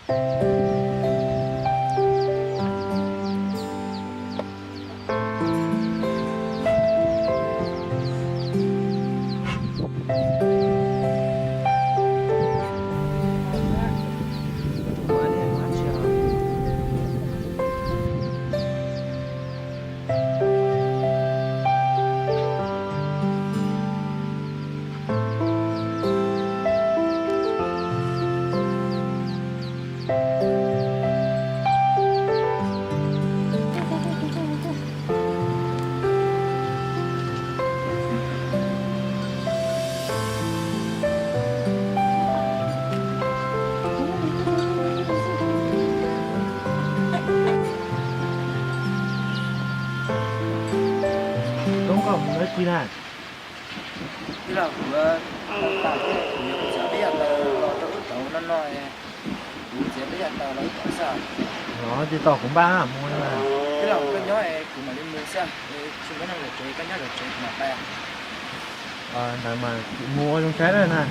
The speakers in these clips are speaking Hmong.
Tub, koj mus dab tsi na? Tij laug, kuv tau tas thiab, kuv yuav txiav peb yam taws los rau lub rauv no no, kuv txiav peb yam taws los ib tog xwb. Los ces tos kuv npaj mus. Tij laug, koj nyob es kuv mam li mus xwb, tsis muaj neeg lawm tsev, koj nyob lawm tsev kuv mam pais. Ntawd mas mus ua zoo saib na.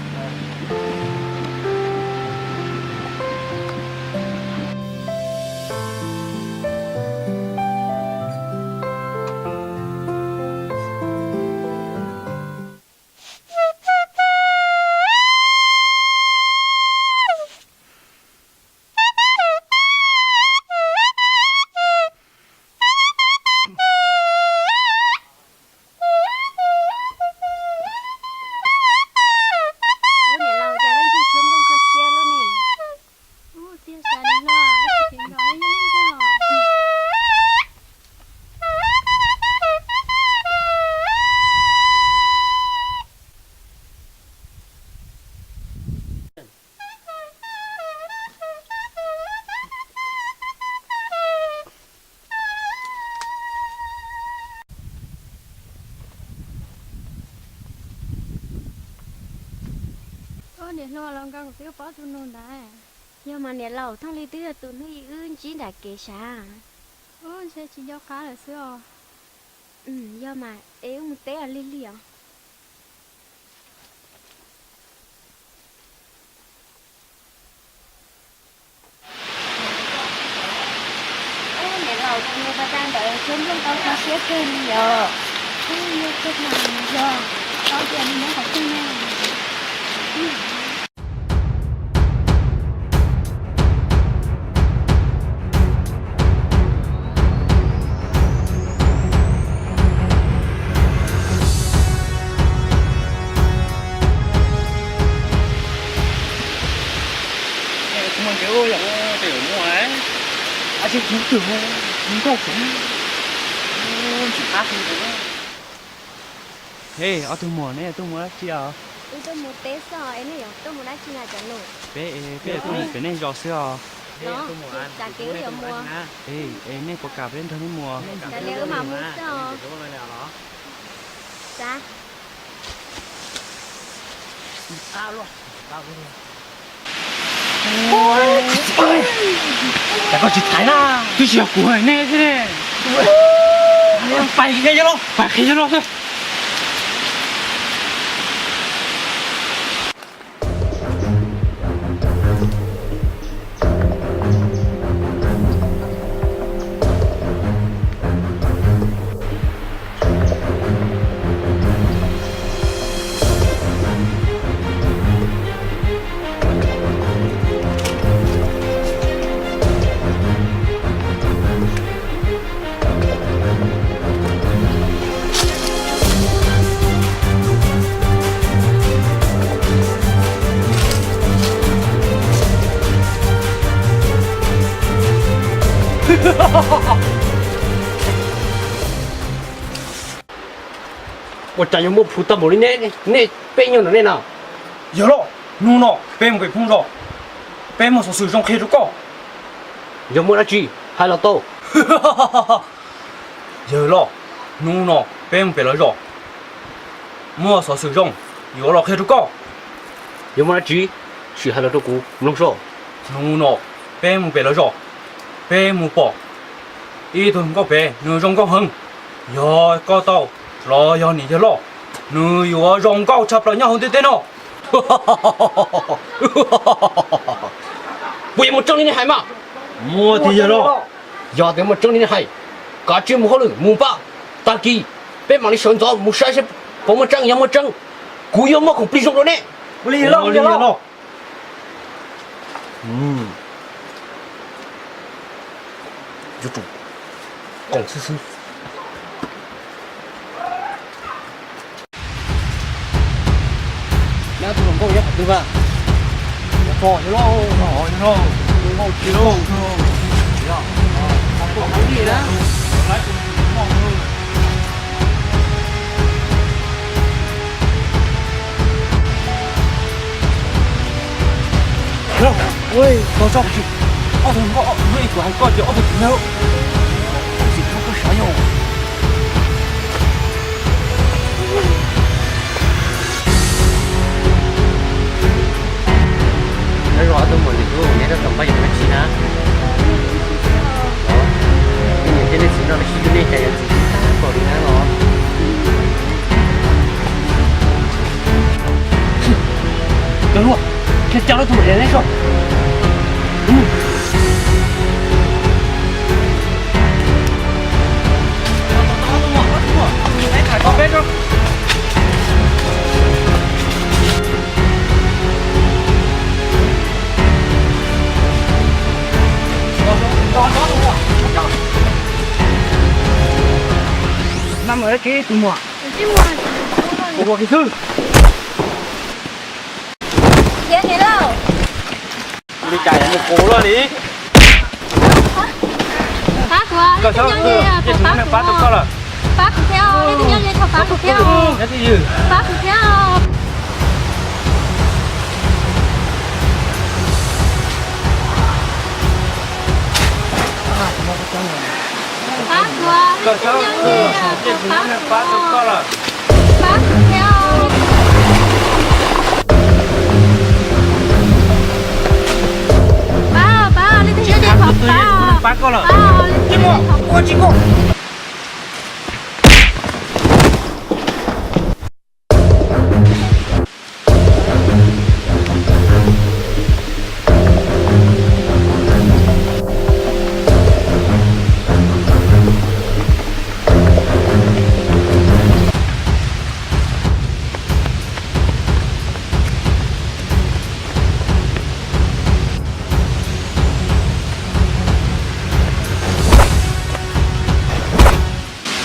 Ub, niam laus, cas leej twg tshuab nplooj kho siab luaj ne? Ub, tiag, xav niam hlob, ib tug kev nkaus yog leej twg os? Ub, niam hluas, los nkaus kuv twb paub tus nus ntawd. Yog mas niam laus, thooj li twb yog tus hnub ib wb ntsib nram kev sav. Ub, ntshe tsis nco qab lawm xwb os. Yog mas, es wb mus teb os, lig lig os. Ub, niam laus, tus nus pas tas ntawd tshuab nplooj tau kho siab kawg li os. Ub, yog kawg mas yog, paub tias nws nyob qhov twg ne? Hej, ob tug muam, neb tuaj mus dab tsi os? Wb tuaj mus teb xwb os, es nej yuav tuaj mus dab tsi na cov nus? Peb, peb tuaj mus pem nej zos xwb os. Los, tsam kev wb yuav mus. Es, es nej puas kam peb nrog nej mus? Kav liam, wb mam mus xwb os. Xav. Cas koj tsis thaiv na? Twb tsis yog kuv, nej thiab ne. Pais qhia cov loj, pais qhia cov loj xwb. Ua cas yuav muaj plhus tag npaum li ne, nej peb nyob ntawm nej na? Yawg loj, hnub no peb mus pem phooj zos, peb muaj xov xwm zoo qhia rau koj. Yog muaj dab tsi, hais los tau. Yawg loj, hnub no peb mus pem lawv zos, muaj xov xwm zoo yuav los qhia rau koj. Yog muaj dab tsi, sim hais los rau kuv mloog soj. Hnub no peb mus pem lawv zos, peb mus pom ib tug nkauj pem, nws zoo nkauj heev. Yog koj tau los yog niam yawg loj, nws yuav zoo nkauj tshaj plaws nyob hauv ntiaj teb no. Puas yuav muaj tseeb li nej hais mas? Muaj tiag los? Yog tias muaj tseeb li nej hais, kav tsij mus hauj lwm mus npaj, tag kis peb mam li sawv ntxov mus saib seb puas muaj tseeb. Yog muaj tseeb, kuv yuav muab khoom plig zoo rau nej. Ua li los. Yuav tsum koom xwb xwb. Nyob tus hluas nkauj nyob qhov twg mas? Nyob tod, nyob lauj, nyob lauj, tus hluas nkauj tsis lauj. Ua tau tso, ob tug hluas nkauj, kuv hais koj tias ob tug tsis nyob, tsis tau koj sav yog. Nyob zoo ob tug muam lwm tub, neb rov tom npaj yuav mus dab tsi na? Niam thiab nej txiv nrog nej sib hlub nej cas yuav ntxim tag npaum li na los? Cov hluas, coj lawv tus muam neb so. Nab mus dab tsi tus muam? Ua kiag xwb. Li cas yuav mus kuv loj li? Pab kuv, koj txhob, ces kuv pab tau koj lawm. Pab kuv thiab, leej twg nyob ze thaum pab kuv thiab. Pab kuv thiab. Pab kuv, leej twg nyob ze thaum pab kuv thiab. Pab kuv thiab. Pab, pab, leej twg nyob ze thaum pab, pab koj lawm. Pab, leej twg nyob ze thaum pab.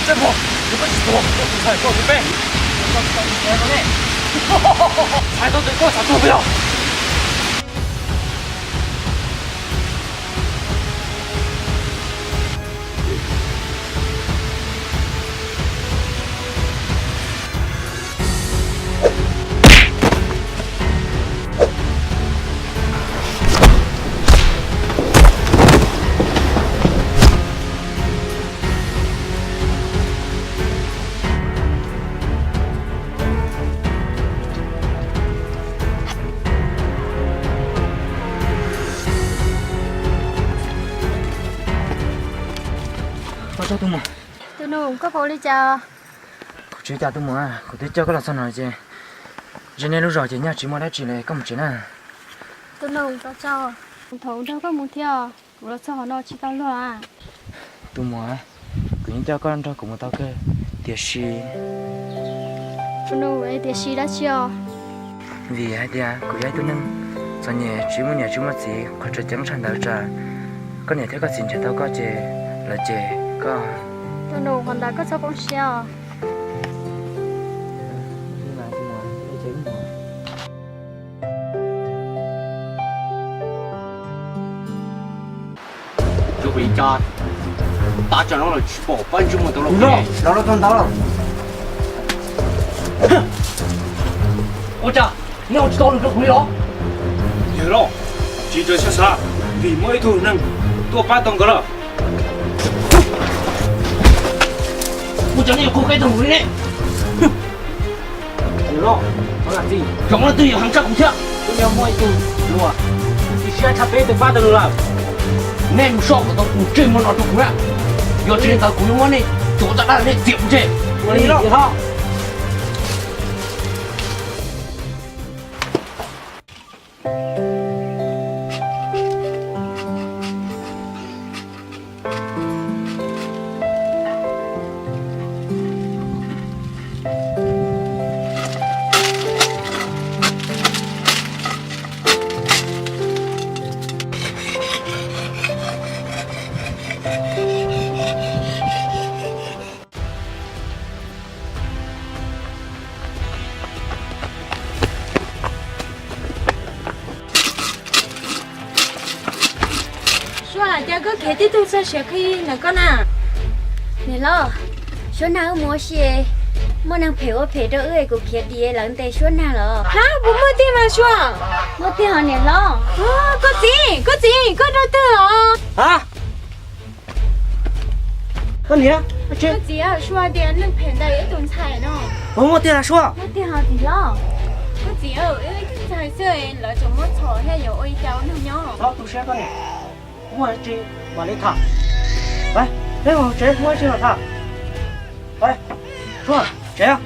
Txawj muag, yog koj tsis tuag, koj tus ntxhais koj tus peb. Txhais tau tes koj txhais tuag peb os. Koj tso tus muam. Tus nus, koj puas ua li cas? Kuv tsis ua cas tus muam, kuv twb coj koj los txog no ces ze nej lub zos ces nyaj tsis muaj dab tsi li, koj mus tsev na. Tus nus, thaum nrog koj mus thiab, kuv los txog qhov no tsis tau luag. Tus muam, kuv yeej coj koj nrog kuv mus tau kawg, tiam sis... Tus nus, tiam sis dab tsi os? Vim hais tias kuv yog ib tug neeg txom nyem tsis muaj niam tsis muaj txiv, qhov tseem ceeb tshaj ntawd tsam koj niam thiab koj txiv nrhiav tau koj ces lawv cem koj. Tus nus, qhov ntawd koj txhob poob siab os. Zoo li cas, tav tsam no los tsis pom pab ntsej muag tau los. Los rau tau ntawd. Ua cas nej ua tsis tau nws rau kuv li los? Yawg loj, tsis txawj xyov xav, vim muaj ib tug neeg tuaj pab tau nkawd lawm. Ua cas nej yuav qhuab qhia tau nws li ne? Zaum no twb yog heev tshaj kuv thiab, twb yog muaj ib tug hluas, tus tsis siab tshaj peb twb pab tau nws lawm. Nej mus soj kom tau tus ntsej muag no rau kuv na, yog tsis li ntawd kuv yuav muab nej cov ntxhais dab nej txiav pov tseg. Ua li los. Ua cas koj khiav tib tug txog siav qhi ntawm koj na? Niam hlob, suab nag wb mus ua si, muaj neeg phem ua phem rau wb es kuv khiav dim lawv ntes suab nag los. Ha, puas muaj tiag mas Sua? Muaj tiag hos niam hlob. Koj txiv, koj txiv, koj rau twg os? Ha, koj niam, koj txiv, Sua tias neeg phem ntes ib tus ntxhais no. Puas muaj tiag los Sua? Muaj tiag hos txiv hlob. Koj txiv, ib tug ntxhais xwb lawv tseem muab txhom thiab yuav ua li cas ua neeg nyob? Txhob tu siab koj niam, muaj dab tsi mam li tham. Peb mus tsev muaj dab tsi los tham. Sua, tsev.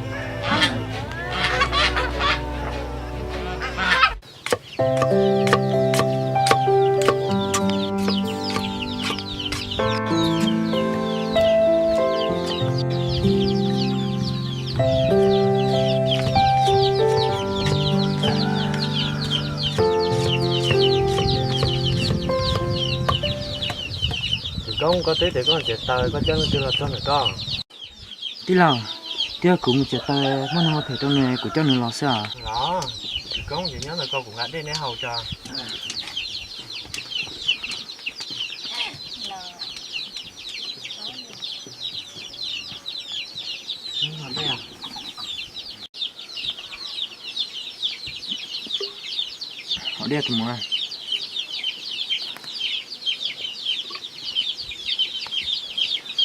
Kwv Koob, koj twb tias koj txiav taws, koj coj leej twg los txog ntawm koj? Tij laug, twb yog kuv mus txiav taws, muaj neeg ua phem rau nws, kuv coj nws los xwb os. Los, Kwv Koob, ces nyob ntawm ko kuv nqa dej neb haus tso. Haus dej tus muam.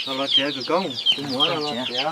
Los los tsev Kwv Koob, tus muam los los tsev.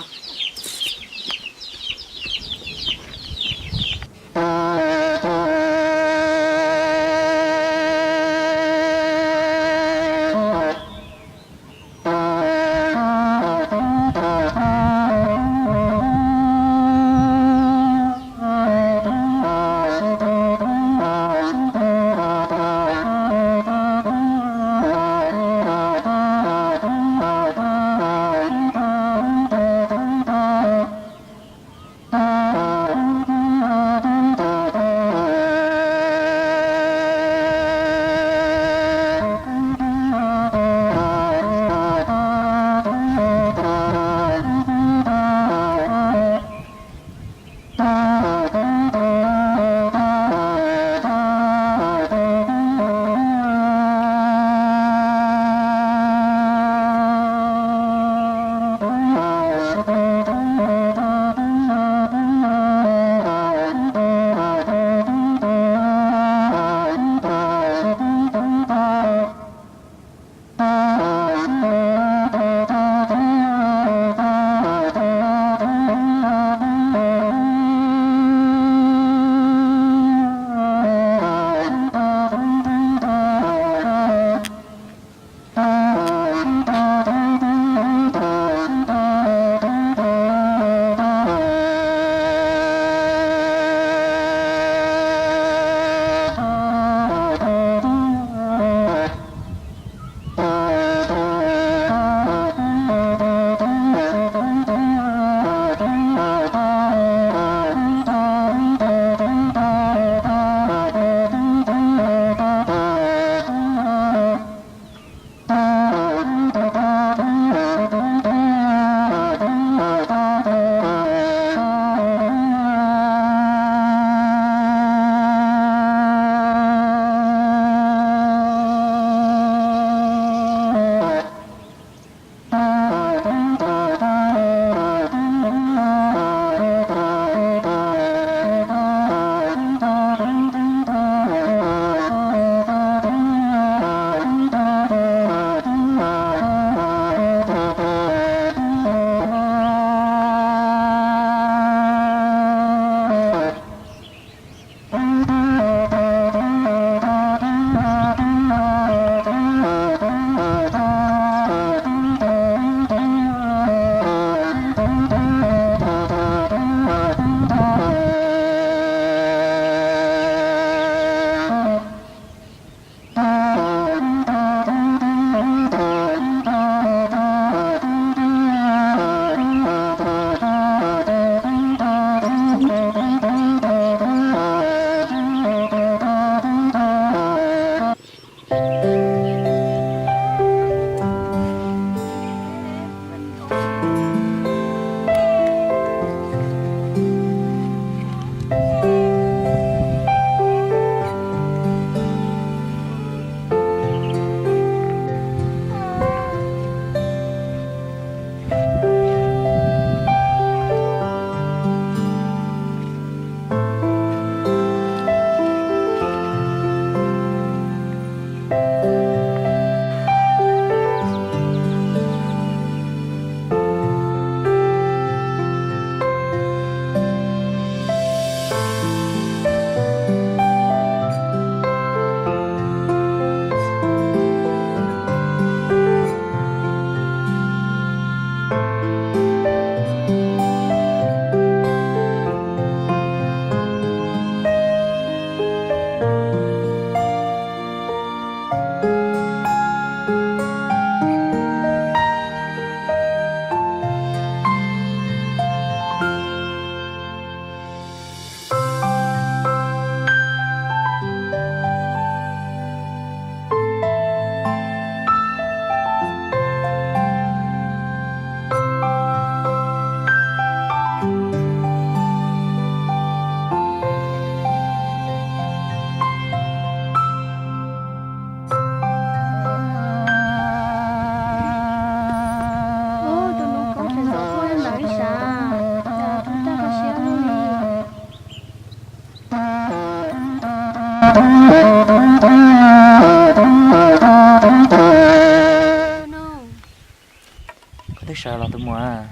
Los tus muam.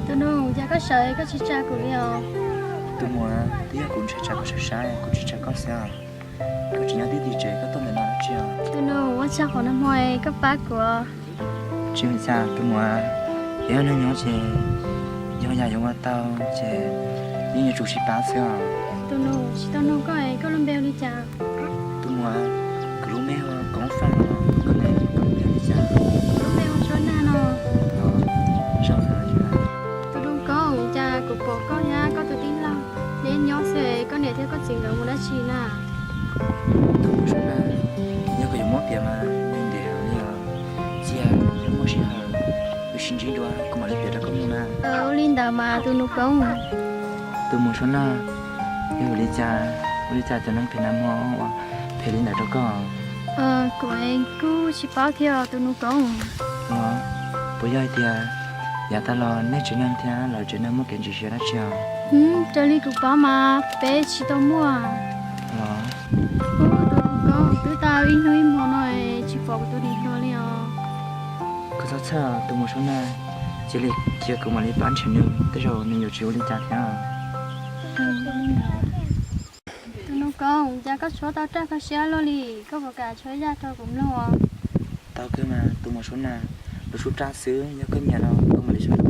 Tus nus, cas koj sawv koj tsis tsa kuv li os? Tus muam, twb yog kuv ntshe tsa koj sab sab, kuv tsis tsa koj xwb. Koj tsis nyob tib tim tsev koj tuaj ntawm no dab tsi os? Tus nus, ua tsaug qhov nag hmo koj pab kuv. Tsis ua cas tus muam, yog neeg nyob ces yog yam yuav ua tau ces yeej yuav tsum sib pab xwb os. Tus nus, tsis tau nug koj, koj lub npe hu li cas? Tus muam, kuv lub npe hu ua Koob Faj os, koj ne, koj lub npe hu li cas? Kuv lub npe hu Suab Nag no. Tus nus Koob, cas kuv pom koj thiab koj tus tij laug neb nyob xwb, koj niam thiab koj txiv nkawd mus dab tsi na? Tus muam Suab Nag, yog koj yuav muab piav mas nws ntev heev li os. Cia yuav muaj sij hawm wb sib ntsib dua kuv mam li piav rau koj mloog na. Ua li ntawd mas tus nus Koob. Tus muam Suab Nag, yog ua li cas, ua li cas cov neeg phem nag hmo ua phem li ntawd rau koj? Kuv kuj tsis paub thiab tus nus Koob. Los, puas yog hais tias yav tas los nej tsev neeg thiab lawv tsev neeg muaj kev ntxim siab dab tsi os? Raws li kuv paub mas peb tsis tau muaj. Los, tus nus Koob, twb tau ib hnub ib hmo no tsis pom kuv tus niam hluas li os. Koj txhob txhawj tus muam Suab Nag, cia li cia kuv mam li pab nrhiav nws, tej zaum nws yuav tsis ua li cas thiab. Tus nus Koob, cas koj tshuav tau raj koj siab luaj li, koj puas kam tshuab zaj rau kuv mloog os? Tau kawg mas tus muam Suab Nag, lub tshuab raj xwb yog koj nyiam no koj mam li tshuab.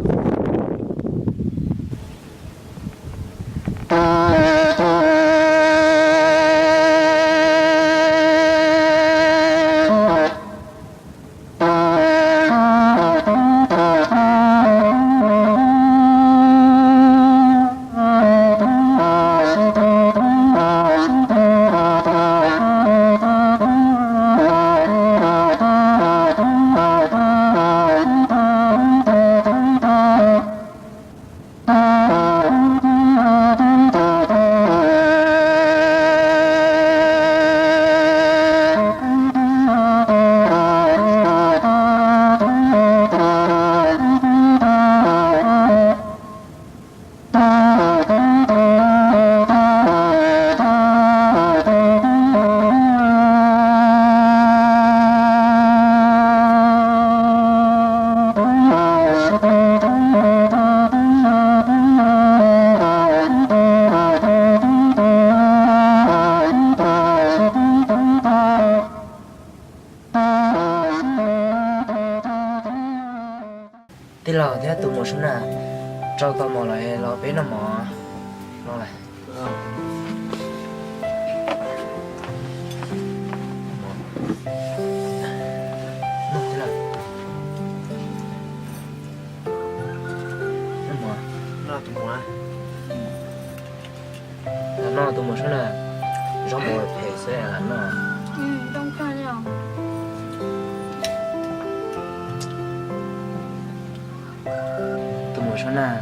Tij laug thiab tus muam Suab Nag, rau tau mov lawm los peb noj mov no lawm. Noj tus muam Suab Nag, zaub mov phem xwb noj. Tus muam Suab Nag,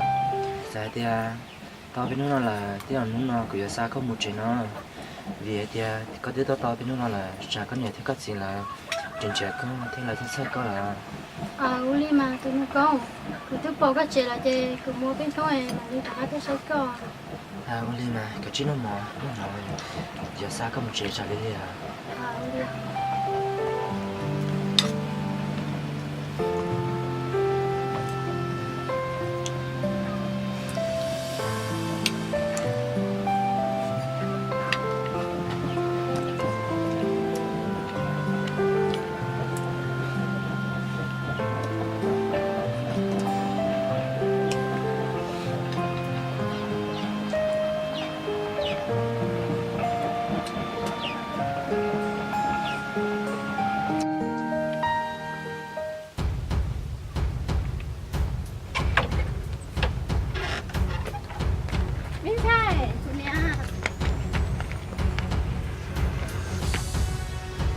xav hais tias tau peb hnub no lawm, tej zaum hnub no kuv yuav xa koj mus tsev no, vim hais tias koj twb tuaj tau peb hnub no lawm, tsam koj niam thiab koj txiv lawv tseem nrhiav koj thiab lawv txhawj txhawj koj lawm. Ua li mas tus nus Koob, kuv twb pom koj tsev lawm ces kuv mus peb hnub mam li rov qab tuaj saib koj. Ua li mas koj cia li noj mov, noj mov, kuv yuav xa koj mus tsev tsam li li os. Me ntxhais, kuv niam.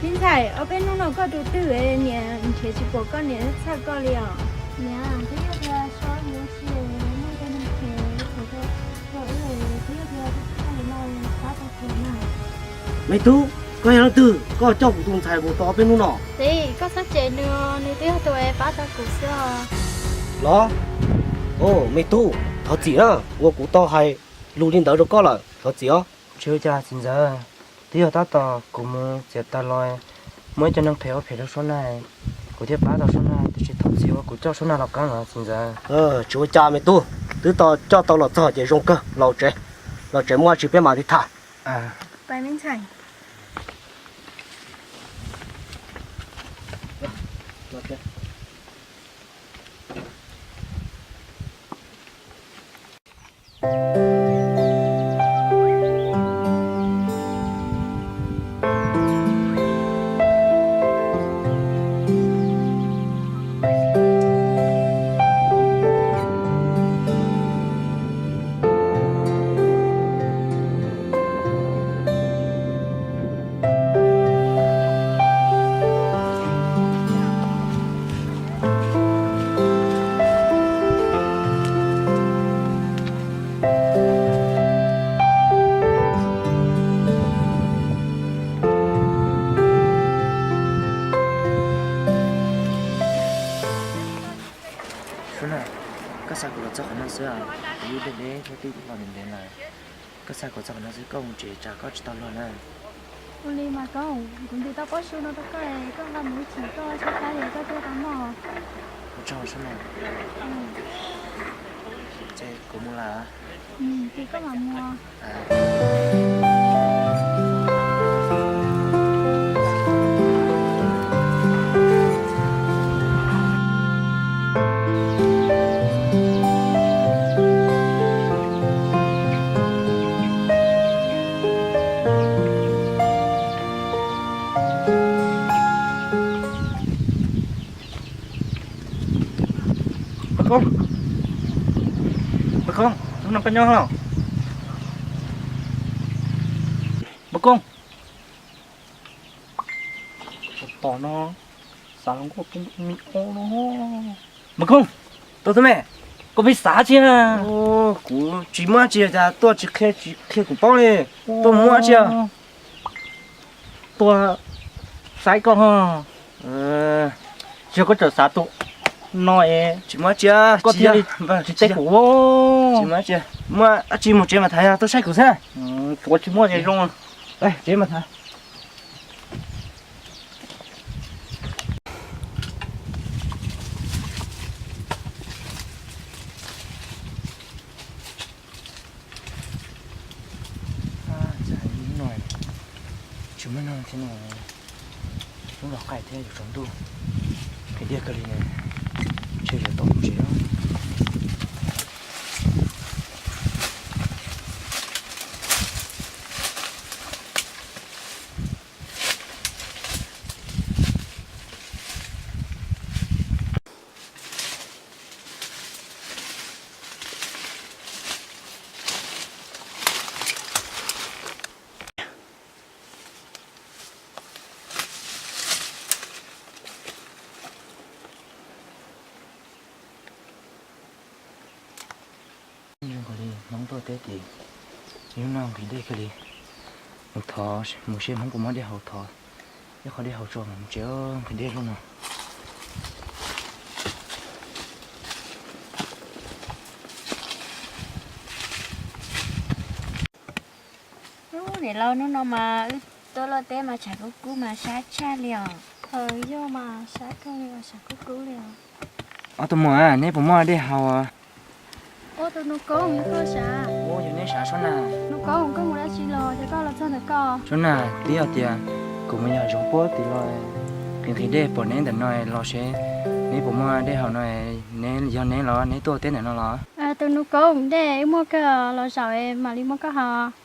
Me ntxhais, ob peb hnub no koj tus twg niam nrhiav tsis pom koj niam txhawj koj li os? Niam, twb yog tias so yuav tsis muaj cov neeg phem, twb yog tias txhawj no pab tau kuv na. Me tub, koj yog leej twg koj coj kuv tus ntxhais mus tau ob peb hnub no? Txiv, koj txhob cem nws, nws twb yog tus es pab tau kuv xwb os. Los, me tub, thov txim na, uas kuv tau hais lus li ntawd rau koj lawm, thov txim os. Tsis ua cas txiv ntxawm, twb yog tab tom kuv mus txiav taws los muaj ib co neeg phem ua phem rau Suab Nag, kuv thiaj pab tau Suab Nag, tiam sis thov txim uas kuv coj Suab Nag los qeeb los txiv ntxawm. Tsis ua cas me tub, twb tau coj tau los txog ces zoo kawg, los tsev, los tsev muaj dab tsi peb mam li tham. Suab Nag, koj xa kuv los txog qhov no xwb, kuv yeej deb deb thiab twb los ntev ntev lawm. Koj xa kuv txog qhov no xwb, koj mus tsev tsam koj tsis tau luag na. Ua li mas koj, kuv ntim tau pob su no rau koj, koj nqa mus ib chim koj tshaib plab es koj thiaj tau noj. Ua tsaug Suab Nag. Ces kuv mus lawm. Ces koj mam mus. Npawg Koob, Npawg Koob, hnub no koj nyob los? Npawg Koob, tos no xav hluas nkauj poob me ob no. Npawg Koob, tus tub me, koj pheej xav tsi? Kuv tsis muaj tsi, cas tuaj tsis qhia, tsis qhia kuv paub li. Tuaj muaj tsi? Tuaj saib koj ho. Tsis yog koj txawm xav tus no es tsis muaj tsi, koj thiaj li tsis teb kuv. Tsis muaj tsi, muaj dab tsi mus tsev mas tham, yog tuaj saib kuv xwb. Tsuav tsis muaj zoo. Tsev mas tham. Tsis muaj neeg thiab no, hnub los qaij thiab yuav tsaus ntuj, nqhis dej kawg li ne, ntshe yuav tau mus tsev. Zoo nkaus li Hmoob tuaj teb ces ib hnub no nqhis dej kawg li. Mus thov mus seb Hmoob puas muaj dej haus, thov ib qho dej haus tso mam mus tsev, nqhis dej zoo no. Niam laus, hnub no mas wb tuaj luaj teb mas tshav kub kub mas sab tshaj li os. Yog mas sab kawg li os, tshav kub kub li os. Ob tug muam, neb puas muaj dej haus? Ua tus Nus Koob, koj sav? Yog neb sav Suab Nag. Nus Koob, koj mus dab tsi los ces koj los txog ntawm koj? Suab Nag, twb yog tias kuv mus yos zoov puab tid los nqhis nqhis dej pom neb ntawm no los seb neb puas muaj dej haus no, neb yog neb los neb tuaj teb ntawm no los? Tus Nus Koob, dej wb muaj kawg, los zaum mam li muab koj haus.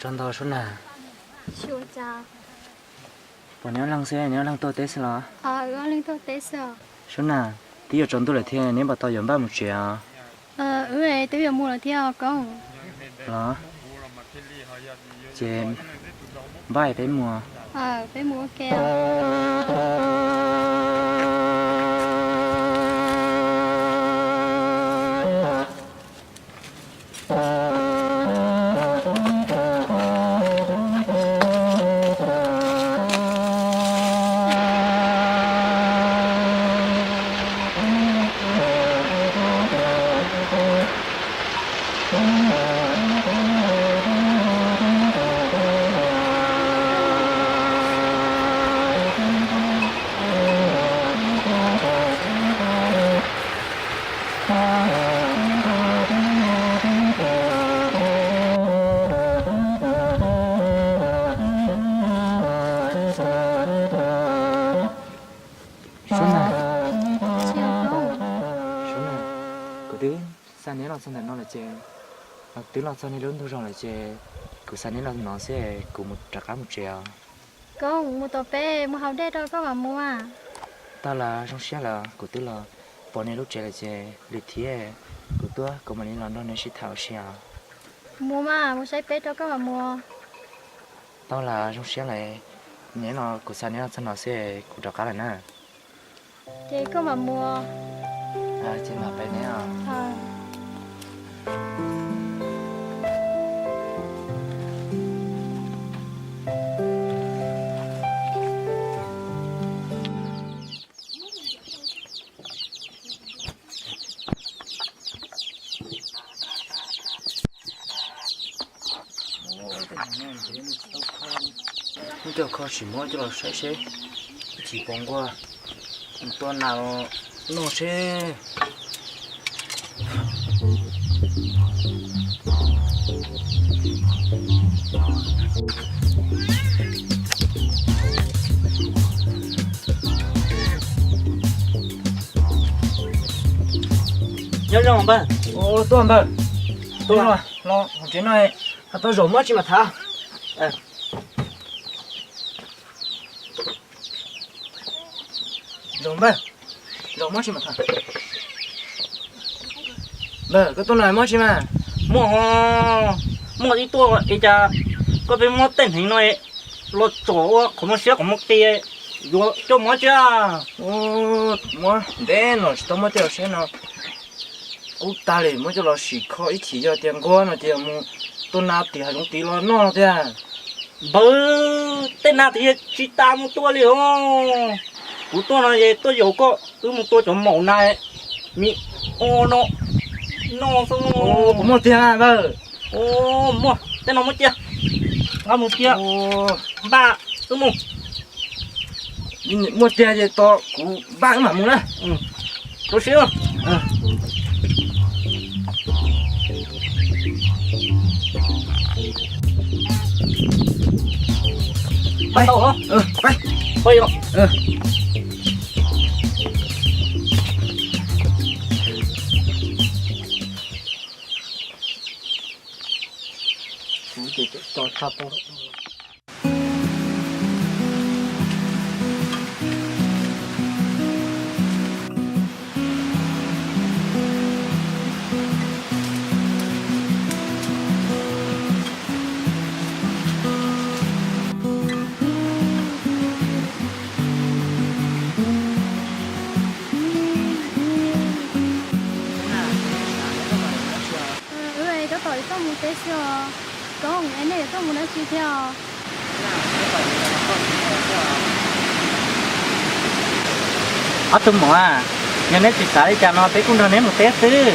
Tsaug ntau Suab Nag. Pom neb ob leeg xwb, neb ob leeg tuaj teb xwb los? Suab Nag, twb yuav tsaus ntuj lawm thiab, neb puas tau yuav npaj mus tsev os? Wb twb yuav mus lawm thiab os koob. Los, ces npaj peb mus. Peb mus ua ke os. Suab na, Suab na, kuv twb xa neb los txog ntawm no lawm ces, twb los txog nej lub ntug zos lawm ces kuv xa neb los no xwb, kuv mus rov qab mus tsev os. Koj mus tom peb mus haus dej rau koj mam mus. Tau lawm, zoo siab lawm, kuv twb los pom nej lub tsev lawm ces lwm thiab kuv tuaj kuv mam li los nrog neb sib tham ua si os. Mus mas, mus saib peb rau koj mam mus. Tau lawm, zoo siab lawm, neb no kuv xa neb los txog no xwb, kuv rov qab lawm na. Ces koj mam mus. Ces mam pem neb os. Muab cov kho tsis muab coj los saib seb ib chim pom nquag tua nas los noj seb. Nyob zoo npawg. Tuaj npawg. Tuaj los hauv tsev no, ho tuaj zaum muab tsi mas thav. Zaum npawg, zaum muab tsi mas thav. Npawg, koj tuaj no muab tsi mas? Muaj, muaj ib tuaj es cas koj pheej muab tej hneev no los tsom ua qhov muag siab qhov muag qis, yuav coj mus ua tsi? Muab ntev no tsis tau muab coj los saib no. Kub tag li, muab coj los sim kho ib chim yog tias nquag no ces mus tua nas tim hav zoov tid los noj tiag. Npawg, tej nas tid tsis tas mus tua li os. Kuv tuaj no es tuaj yaum koj wb mus tua cov maum nas me o no noj xwb. Kuv muaj tiag npawg. Muaj, tej no muab cia, nqa mus cia. Npaj wb mus. Muaj tiag ces tos kuv npaj wb mam mus na. Rau siab. Pais, pais. Kuv ces tso tshaj tau. Wb tab tom yuav tuaj mus teb xwb os. Koj es nej yuav tuaj mus dab tsi thiab os? Ob tug muam, yog neb tsis xav li cas no peb kuj nrog neb mus teb xwb.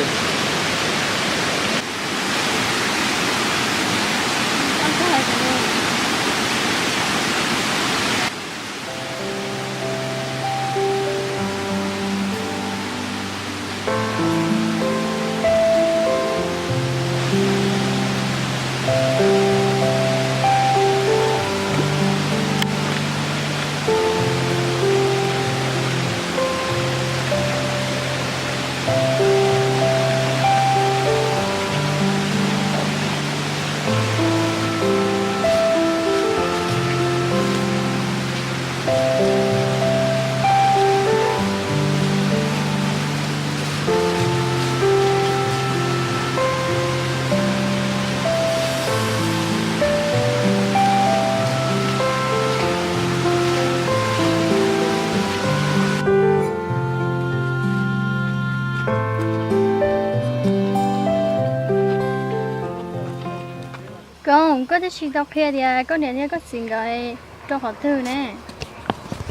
Tab sis tau qhia tias koj niam thiab koj txiv nkawd rau qhov twg ne?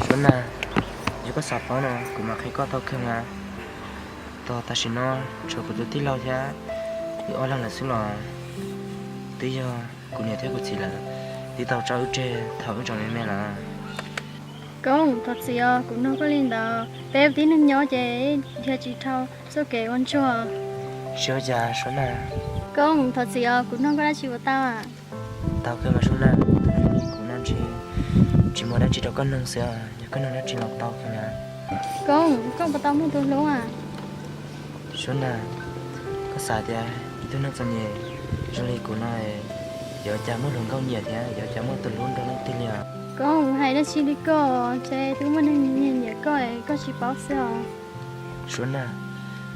Suab Nag, yog koj xav paub no kuv mam qhia koj tau kawg mas. Tos tam sim no tshuav kuv tus tij laug thiab wb ob leeg lawm xwb los twb yog kuv niam thiab kuv txiv lawv twb tau tso wb tseg thaum wb tseem me me lawm. Koob, thov txim os, kuv nug koj li ntawd, peb ua tib neeg nyob ces yog tsis dhau txoj kev ua ntsuag. Tsis ua cas Suab Nag. Koob, thov txim os, kuv nug koj dab tsi ua tau? Tau kawg mas Suab Nag, tus neeg li kuv no ntshe tsis muaj dab tsi rau koj nug xwb, yog koj nug dab tsi los tau kawg na. Koob, koj puas tau muaj tus hlub a? Suab Nag, koj xav tias ib tug neeg txom nyem zoo li kuv no yuav cas muaj hluas nkauj nyiam thiab yuav cas muaj tus hlub nrog leej twg li os? Koob, hais dab tsi li koj, ntshe twb muaj neeg nyiam nyiam koj es koj tsis paub xwb os. Suab Nag,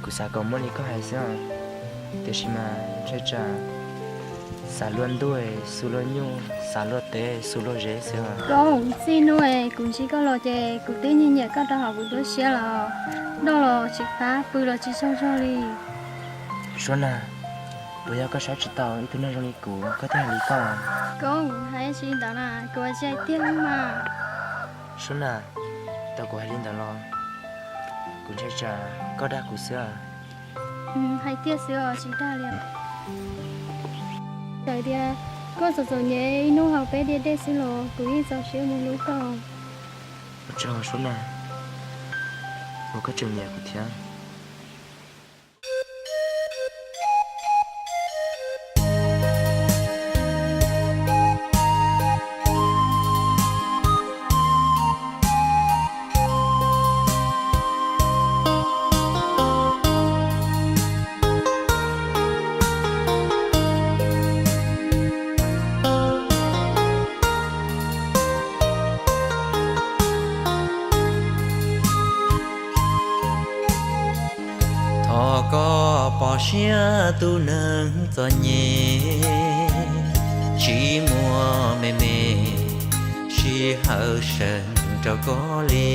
kuv xav kom muaj li koj hais xwb os, tiam sis mas ntshai tsam xav luag ntuj xu luag nyuj, xav luag tev xu luag zeb xwb os. Koob, txij hnub kuv ntsib koj los ces kuv twb nyiam nyiam koj rau hauv kuv lub siab los, noj los tsis qab, pw los tsis tsaug zog li. Suab Nag, puas yog koj saib tsis taus ib tug neeg zoo li kuv koj thiaj hais li koj? Koob, hais tsis li ntawd na, kuv tsis hais tiag li mas. Suab Nag, tau kuv hais li ntawd los kuv ntshai tsam koj dag kuv xwb. Hais tiag xwb os, tsis dag li. Txawm tias koj txom txom nyem ib hnub hauv peb tiaj dej xwb los kuv yeej txaus siab mus hlub koj. Ua tsaug Suab Nag, uas koj tseem nyiam kuv thiab. Thov koj pom siab tus neeg txom nyem, tsis muaj me me sij hawm seev rau koj li.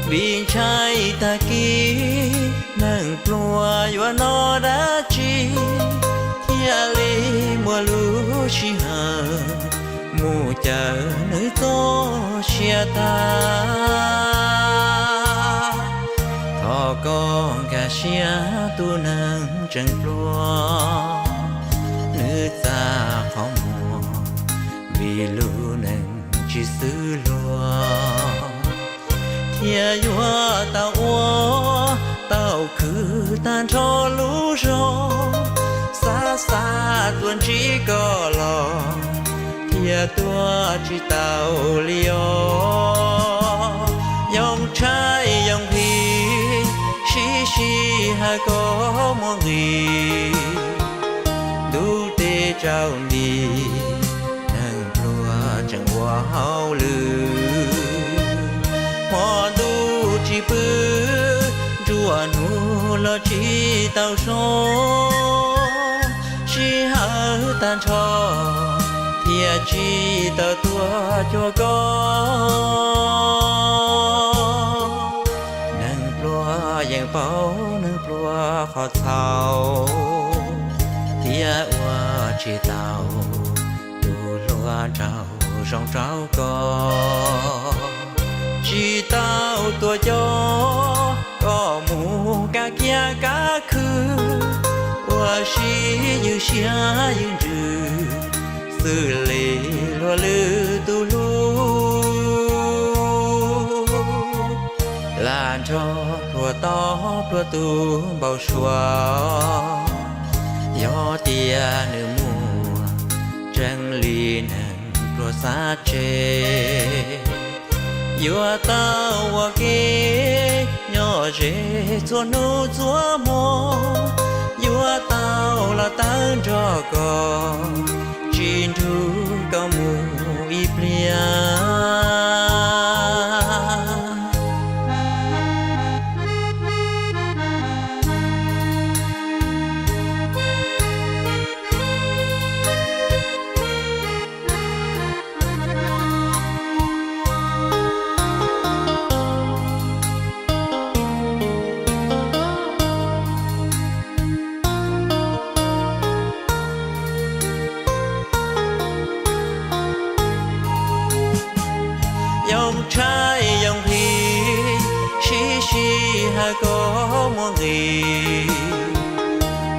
Vim ntshai tag kis neeg pluag yuav noj dab tsi, thiaj li muaj lub sij hawm mus caw nws txoj sia tag. Thov koj nkag siab tus neeg tseem pluag, nws txaj qhov muag vim lub neej tsis xws luag, thiaj yuav tau ua tau khwv tag nrho lub zog. Xav xav tuaj ntsib koj los thiaj tuaj tsis tau li os. Yoo tshaib yoo nqhis, sib sij hawm koj muaj nqis, ntuj teb tsaus nti, neeg pluag tseem ua hauj lwm. Hmo ntuj tsis pw, nruab hnub los tsis tau zoo, sij hawm tag nrho thiaj tsis tau tuaj cuag koj. Neeg pluag yeej paub neeg pluag qhov txhaum, thiaj ua tsis tau tus hluas nraug zoo rau koj. Tsis tau tuaj coj koj mus kab kiab kab khw, ua si ywj siab ywj ntsws, xws li luag lwm tus hlub. Lam nrog pluag tob pluag tus npau suav, yog tias nws muaj tseeb li neeg pluag xav tseg, yuav tau ua ke nyob ze txhua hnub txhua hmo, yuav tau los tawb nrog koj tsis nrug koj mus ib pliag.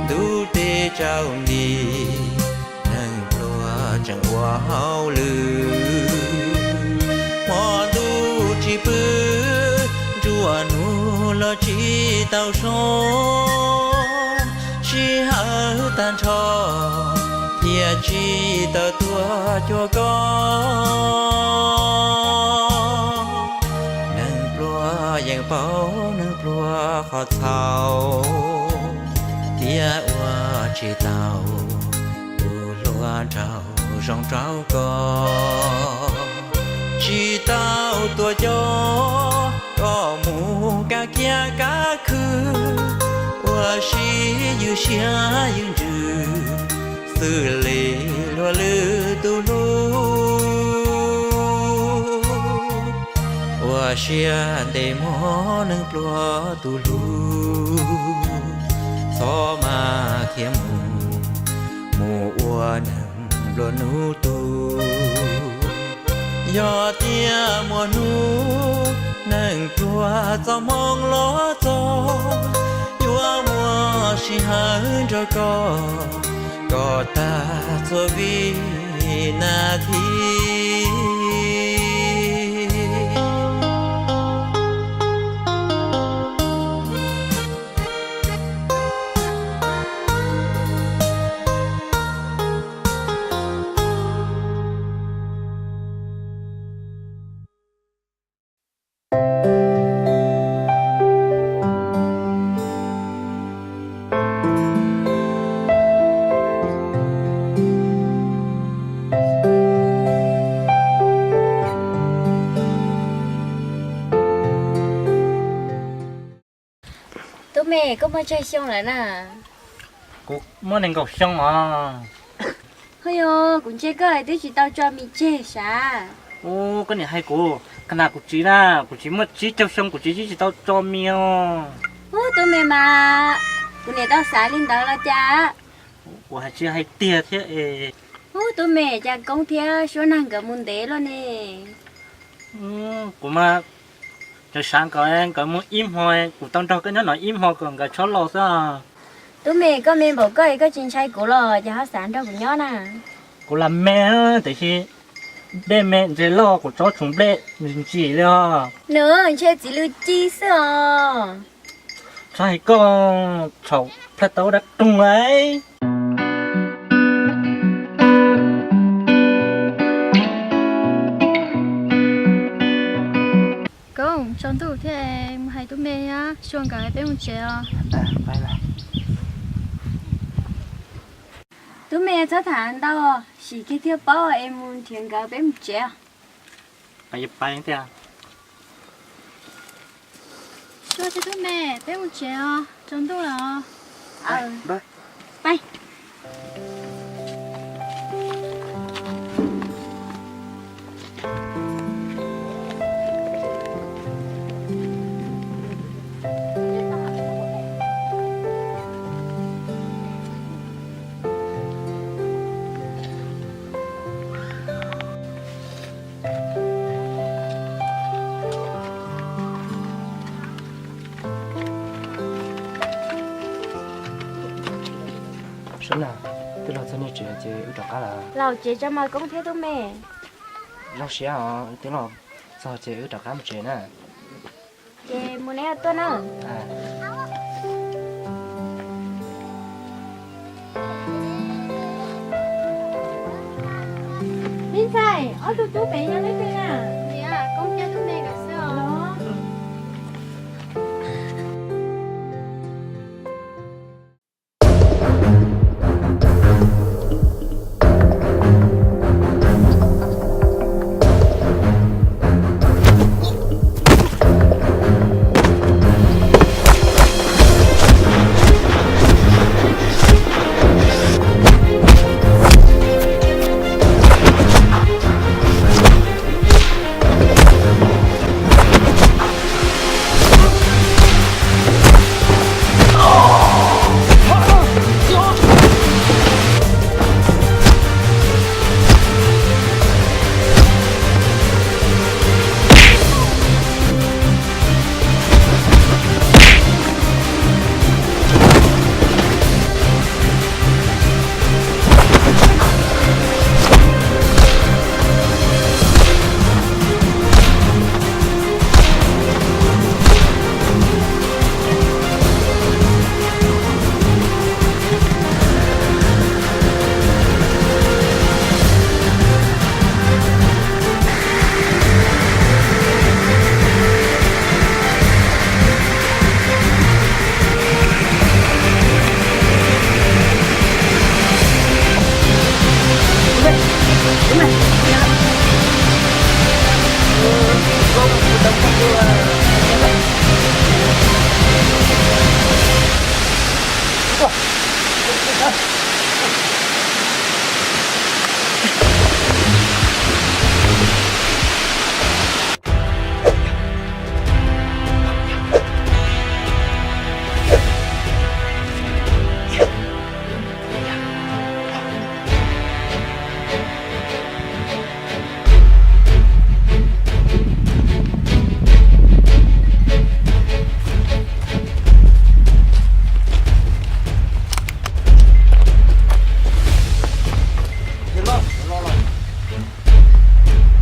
Ntuj teb tsaus nti, neeg pluag tseem ua hauj lwm. Hmo ntuj tsis pw, nruab hnub los tsis tau so. Sij hawm tag nrho, thiaj tsis tawm tuaj cuag koj. Neeg pluag yeej paub neeg pluag qhov txhaum, thiab ua tsis tau tus hluas nraug zoo rau koj. Tsis tau tuaj coj koj mus kab kiab kab khw, ua si ywj siab ywj ntsws, xws li luag lwm tus hlub. Ua siab ntev mog neeg pluag tus hlub, txhob mas khiav mus, mus ua neeg nplua nuj tus. Yog tias muaj hnub neeg pluag txoj hmoo los txog, yuav muaj sij hawm nrog koj, koj tag txhua vib nas this. Tub me, koj muaj tsawg xyoo lawm na? Kuv muaj nees nkaum xyoo os. Ho yog kuv ntsia koj twb tsis tau tso mis tseg sav. Ub, koj niam hais kuv, koj na kuv txiv na, kuv txiv muaj tsib caug xyoo kuv txiv twb tsis tau tso mis os. Ub, tub me mas, kuv niam tau xav li ntawd los cas? Kuv hais tsis hais tiag thiab es. Ub, tub me, cas Koob thiab Suab Nag nkawd mus ntev lawm ne? Kuv mas tseem xav nkawd, nkawd mus ib hmo, kuv tau nrog koj nyob no ib hmo kom nkawd txhob los xwb. Tub me, koj me npaum koj es koj tsis ntshai kuv los cas ho xav nrog kuv nyob na? Kuv lam me, tiam sis nplej me ntses loj kuv tsob tsoom nplej ntsim li os. Nws ntshe txiv lw ci xwb os. Txhob hais koj, txhaum plaj tau dab roog lauj. Koob, tsaus ntuj thiab, mus hais tub me thiab Suab nkawd peb mus tsev os. Tub me txhob tham ntau, sim kiag thiaj paub es mus nrhiav nkawd peb mus tsev os. Suab thiab tub me, peb mus tsev os, tsaus ntuj lawm os. Suab na, twb los txog nej tsev ces wb rov qab lawm. Los tsev tso mas Koob thiab tub me. Zoo siab os, twb los txog ces wb rov qab mus tsev na. Ces mus neb tuaj na. Me ntxhais, ob tug tub pem yog leej twg na? Koob thiab tub me nkawd xwb os.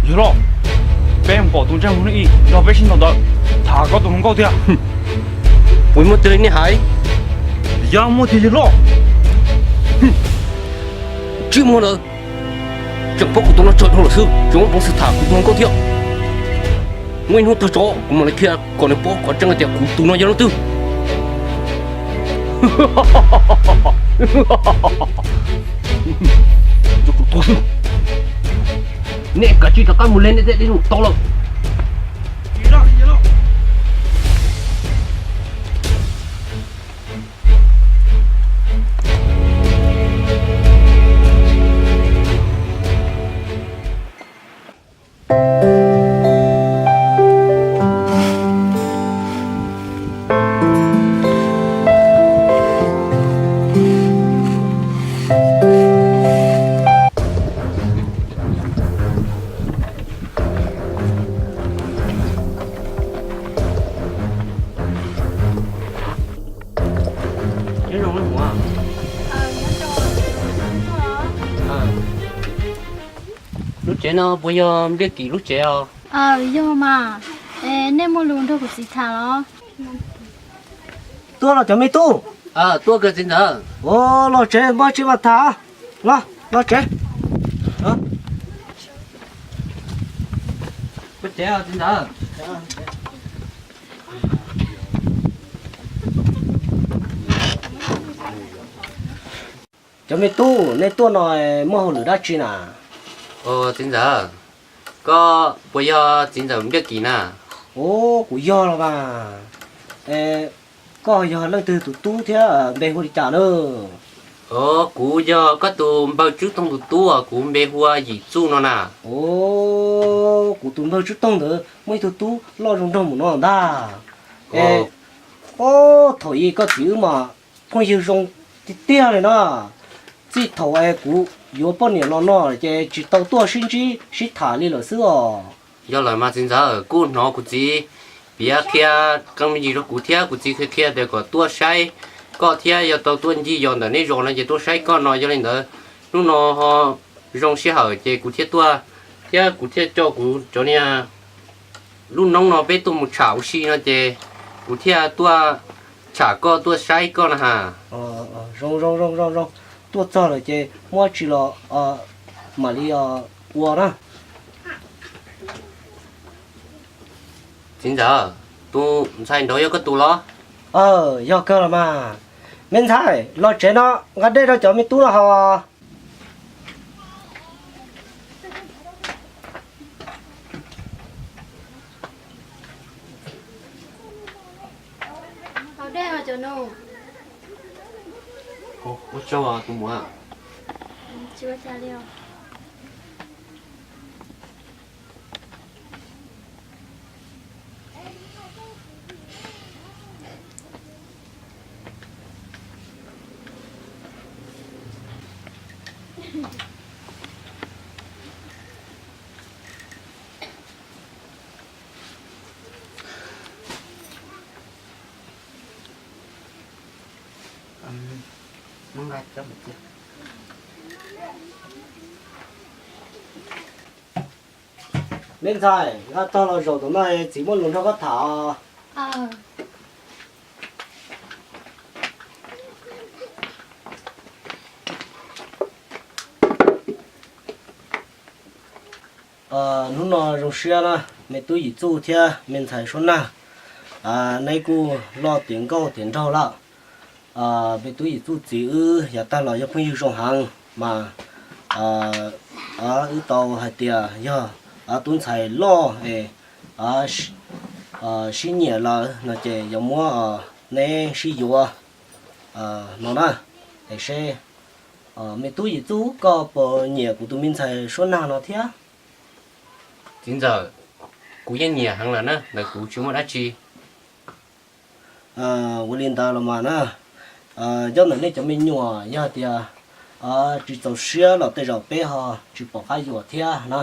Yawg loj, peb mus pom tus ntsej muag ib yog peb sib ntaus ntawd, tham koj tus hluas nkauj tiag. Puas muaj tiag li nej hais? Yog muaj tiag yawg loj. Tsis muaj lawm, tseem pom kuv tus no tsawg dhau lawm xwb, tseem muaj peev xwm tham kuv tus hluas nkauj thiab. Muaj ib hnub tag tso kuv mam li qhia kom nws paub qhov tseeb hais tias kuv tus no yog leej twg. Nej kav tsij rov qab mus li, nej tej dej num tau lawm. Lub tsev no puas yog Npliaj Kim lub tsev os? Yog mas, nej muaj lus nrog kuv txiv tham los? Tuaj los cov me tub. Tuaj kawg txiv ntxawm. Los tsev muaj tsis mas tham. Los, los tsev. Tsev txiv ntxawm. Cov me tub, nej tuaj no muaj hauj lwm dab tsi na? Txiv ntxawm, koj puas yog txiv ntxawm Npliaj Kim na? Ub, kuv yog los mas. Koj yog leej twg tus tub thiab npe hu li cas na? Kuv yog koj tus npawg Tswb Toog tus tub, kuv npe hu ua Yim Txuj no na. Ub, kuv tus npawg Tswb Toog ntawd muaj ib tug tub loj zoo nraug mus no ntag. Ub, thaum ub koj txiv wb mas phooj ywg zoo tiag tiag li na. Txij thaum es kuv yuav poj niam los no ces tsis tau tuaj sib ntsib sib tham li lawm xwb os. Yog lawm mas txiv ntxawm, kuj hnov kuv txiv piav qhia qee me ntsis rau kuv thiab, kuv txiv qhia qhia tias kom tuaj saib koj thiab yog tau tuaj ncig yos ntawm nej zos no ces tuaj saib koj no. Yog li ntawd hnub no ho zoo sij hawm ces kuv thiaj tuaj, thiab kuv thiaj coj kuv cov niag lub noob no peb tuaj mus tsham ua si no ces kuv thiaj tuaj tsham koj tuaj saib koj na has. Zoo zoo zoo zoo zoo, tuaj txog lawm ces muab tsi los mam li ua na. Txiv ntxawm, tus ntxhais nraud yog koj tus los? Yog kawg los mas. Me ntxhais, los tsev no nqa dej rau cov me tub no haus. Ua tsaug tus muam. Me ntxhais, nqa tog los zaum tom no, txiv muaj lus nrog koj tham. Hnub no zoo siab na, me tub Yim Txuj thiab me ntxhais Suab Nag, neb kuj loj tiav nkauj tiav nraug lawm. Me tub Yim Txuj txiv wb yav tag los yog phooj ywg zoo heev mas, wb tau hais tias yog tub ntxhais loj es sib nyiam lawm no ces yuav muab neb sib yuav no na. Es seb me tub Yim Txuj, koj puas nyiam kuv tus me ntxhais Suab Nag no thiab? Txiv ntxawm, kuv yeej nyiam heev lawm na, ntawm kuv tsis muaj dab tsi. Ua li ntawd los mas na, nyob ntawm nej cov me nyuam yog tias tsis txaus siab los tej zaum peb ho tsis pom qab yuav thiab na.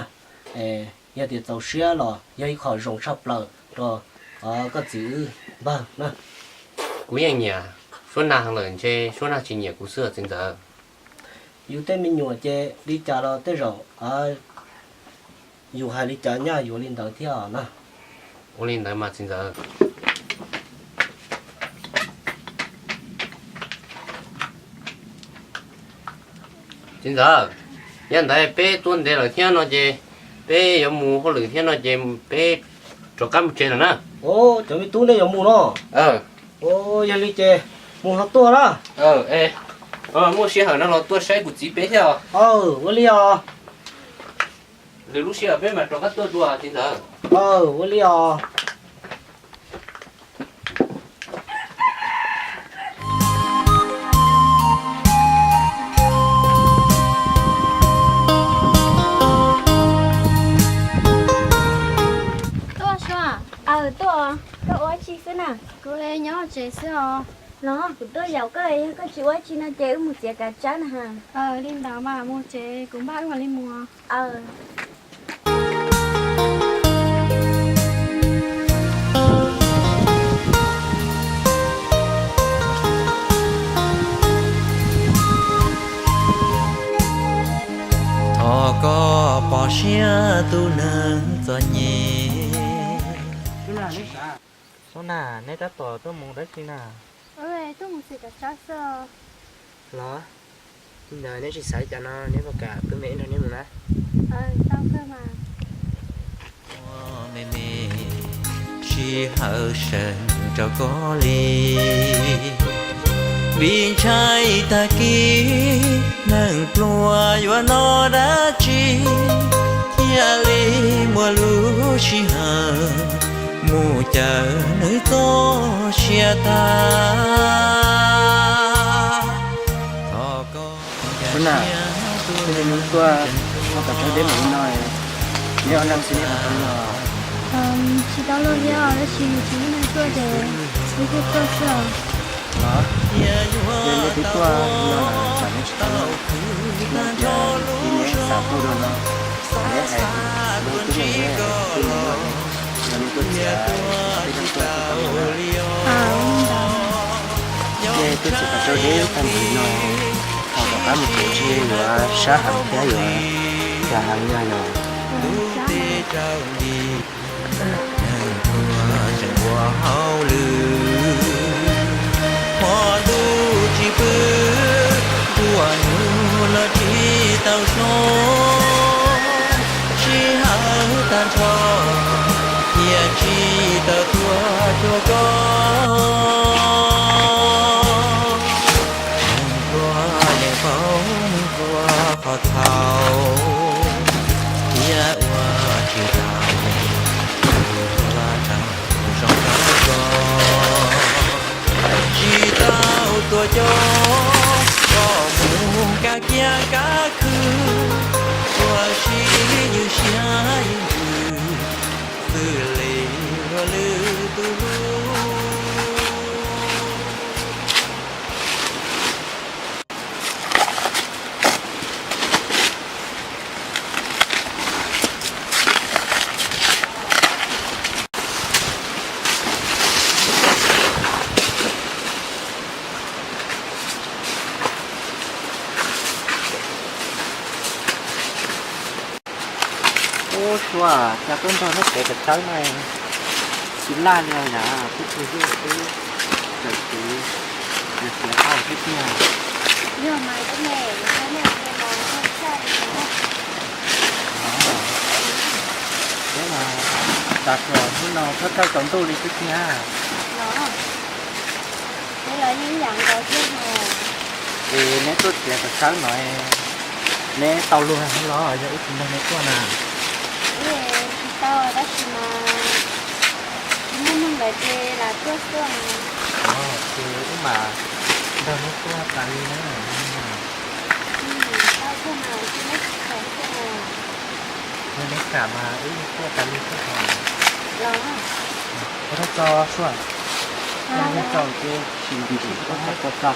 Yog tias txaus siab los yog ib qho zoo tshaj plaws rau koj txiv wb npawg na. Kuv yeej nyiam Suab Nag heev lawm, ntshe Suab Nag tsis nyiam kuv xwb txiv ntxawm. Yus tej me nyuam ces li cas los tej zaum Yus hais li cas nyaj yuav li ntawd thiab na. Ua li ntawd mas txiv ntxawm. Txiv ntxawm, yog ntawd peb tuaj ntev lawm thiab no ces peb yuav mus hauj lwm thiab no ces peb rov qab mus tsev lawm na. Cov me tub, nej yuav mus no? Yog li ces mus los tuaj na. Muaj sij hawm no los tuaj saib kuv txiv peb thiab os. Ua li os. Lwm lub sij hawm peb mam rov qab tuaj dua txiv ntxawm. Ua li os. Tuaj Suav. Aws, tuaj. Koj ua dab tsi xwb na? Kuv nyob tsev xwb os. Los kuv tuaj yaum koj, yog koj tsis ua dab tsi no ces wb mus txiav kav tsawb na ha. Li ntawd mas mus tsev, kuv npaj wb mam li mus. Thov koj pom siab tus neeg txom nyem. Xub na, neb tab tom tuaj mus dab tsi na? Tuaj mus txiav kav tsawb xwb. Los, ntawd neb tsis xav cas no neb puas kam pw me nrog neb mus na? Me me, sij hawm sawv rau koj li, vim ntshai tag kis neeg pluag yuav noj dab tsi, thiaj li muaj lub sij hawm mus caw nws txoj sia tag. Thov koj. Xub na, twb yog neb tuaj muab kav tsawb deb npaum li no, neb ob leeg xwb neb puas tau luag? Tsis tau luag thiab os, tab sis tsis muaj neeg tuaj ces wb thiaj tuaj xwb os. Los, yog neb twb tuaj li no lawm tsam neb tsis tau luag, yog tias neb xav tuaj dua no, neb hais rau tub me, tub me luaj, yog neb tuaj txiav peb leeg tuaj tsis tau luag na. Ces tuaj txiav kav tsawb deb tag npaum li no, ho rov qab mus tsev ntshe yuav sab heev thiab yuav cas heev yog yog. Neeg pluag tseem ua hauj lwm, hmo ntuj tsis pw, nruab hnub los tsis tau so, sij hawm tag nrho thiaj tsis tau tuaj cuag koj. Neeg pluag yeej paub nruab qhov txhaum, thiaj ua tsis tau tus uas zoo tau koj. Tsis tau tuaj coj koj mus kab kiab kab khw, ua si ywj siab ywj ntsws xws li luag lwm tus hlub. Ub, Suav, cas tuaj nrog neb txiav kav tsawb no tsis laj li os yam, twb tsis hlub twb txawm txiv, txiav tau xwb tiag. Yog mas, peb mas tas hluas hnub no thawj thawj tsaus ntuj li xwb tiag. Los, peb los yeej ib yam nkaus thiab hos. Es neb tuaj txiav kav tsawb no, neb tau luag los yog wb tsis nrog neb tuaj na? Wb tsis tau, tab sis mas tsis muaj neeg lawm ces lam tuaj xwb. Ces wb mam nrog neb tuaj tas li na. Tau kawg mas, neb tsis kam tuaj. Yog neb kam mas wb tuaj tas li xwb os. Los, ua tsaug tso Suav. Ua tsaug ces tsis ntim koj tso.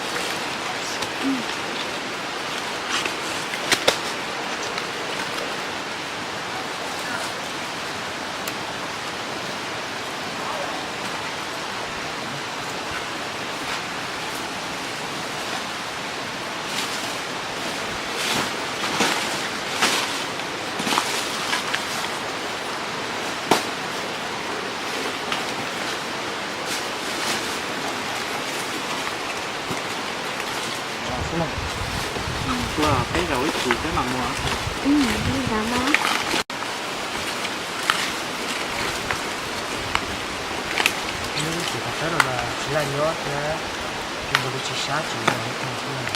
Li ntawd mas. Lub txiv tom teb no mas tsis laj nyob thiab, zoo nkaus li tsis sab tsis zoo li tag thiab.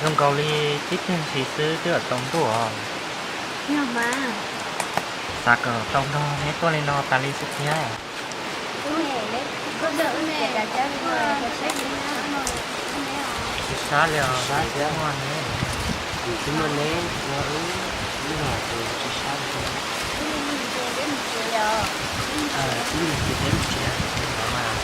Zoo nkaus li tib teg ntsis xwb twb tau tau ntuj os. Yog mas. Xav kom tau nrog neb tuaj li no tas li xwb thiab. Tsis sab li os, sab thiab muaj neb. Kuv twb muaj neb ua wb, wb los ces tsis sab li. Wb mus ces peb mus tsev no mas.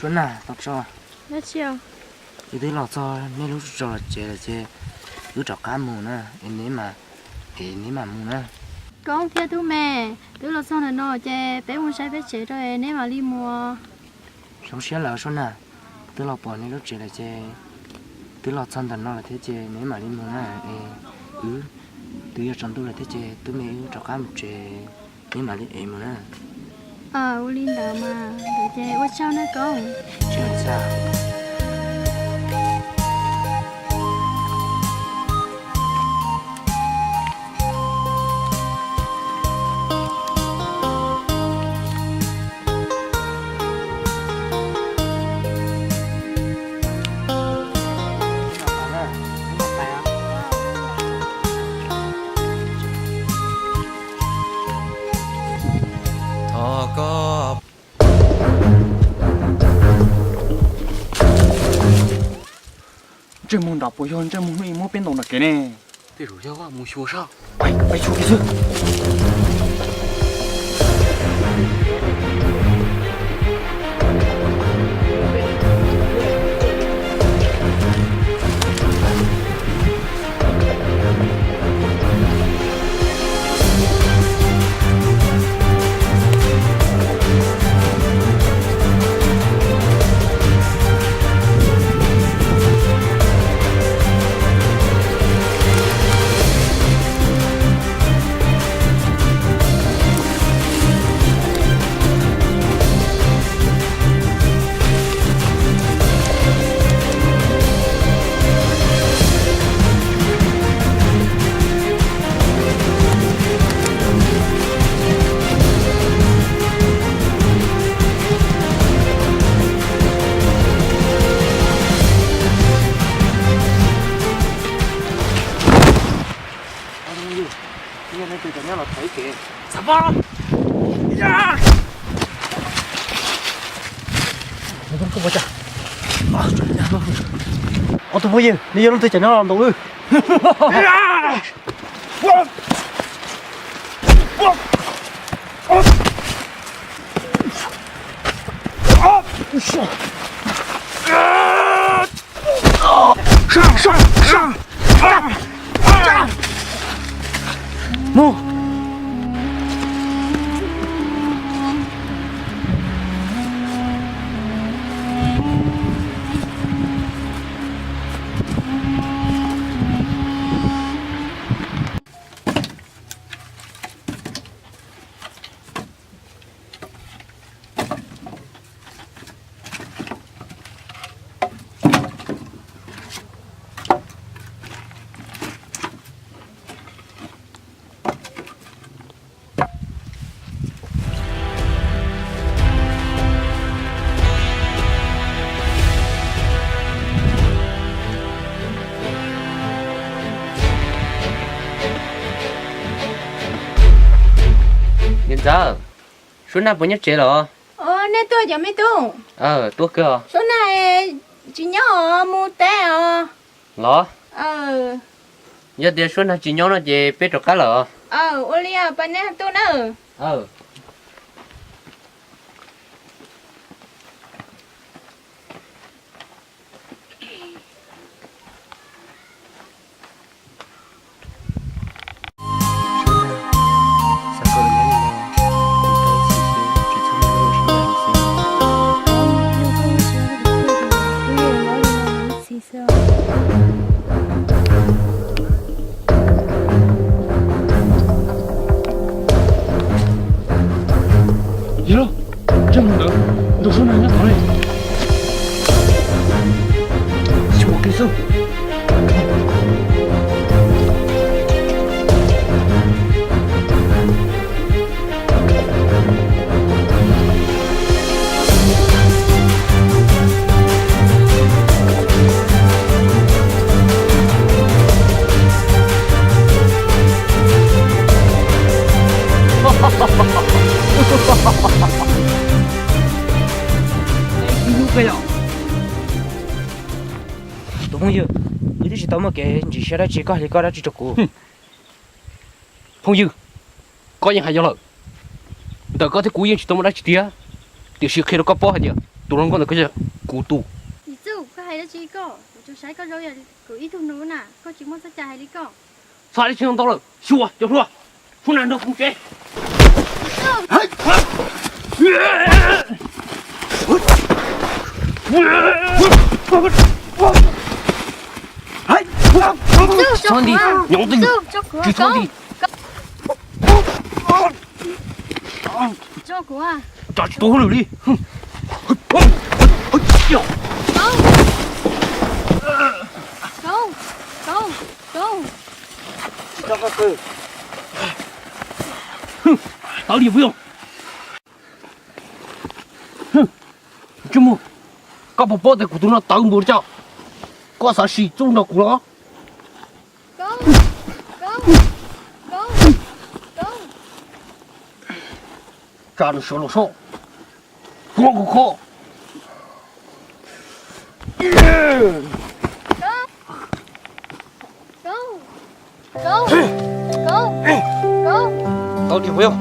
Suab Nag, tau tso. Dab tsi? Wb twb los txog nej lub tsev lawm ces wb rov qab mus na, es neb mam, es neb mam mus na. Koob thiab Tub Me, twb los txog ntawm no ces peb mus saib peb tsev rau es neb mam li mus. Zoo siab lawm Suab Nag, twb los pom nej lub tsev lawm ces, twb los txog ntawm no lawm thiab ces neb mam li mus na, es wb twb yuav tsaus ntuj lawm thiab ces Tub Me wb rov qab mus tsev, neb mam li es mus na. Ua li ntawd mas, ntawd ces ua tsaug na Koob. Ntsej muag nram puas yog ntsej muag hnub ib muab peb ntaus nram kev ne? Tej zaum yog Vaj mus xyuas saib. Pais xyuas kiag xwb. Ob tug phooj ywg, neb yog leej twg cov nyob los ntaus wb? Mus. Niam ntxawm, Suab Nag puas nyob tsev los? Nej tuaj cov me tub. Tuaj kawg. Suab Nag tsis nyob os, mus teb os. Los? Yog tias Suab Nag tsis nyob no ces peb rov qab lawm. Ua li pab neb tuaj na. Yog, ntsej muag ntawd nrog Suab Nag nyob tod li. Xyuas kiag xwb. Tus phooj ywg, wb twb tsis tau muaj kev ntsis siab dab tsi, koj hais li ko dab tsi rau kuv? Phooj ywg, koj yeej hais yog lawm. Ntawm koj thiab kuv yeej tsis tau muaj dab tsi tiag, tiam sis qhia rau koj paub hais tias tus hluas nkauj ntawd kuj yog kuv tus. Yim Txuj, koj hais dab tsi koj? Kuv tsuas saib koj zoo yam kuv ib tug nus na, koj tsis muaj txoj cai hais li koj. Txhob hais dab tsi ntau lawm, xyuas cov hluas, Suab Nag nrog kuv tsev. Txhob nti, nyob ntij, tsis txhob nti. Tso tsis tau hauj lwm li. Tawv li puas yog? Ntsej muag, koj puas paub tias kuv tus no tawv npaum li cas? Koj xav sim txuj nrog kuv los? Tsa nws sawv los sob, suav kuv kho. Tau tiag, tsuj mus.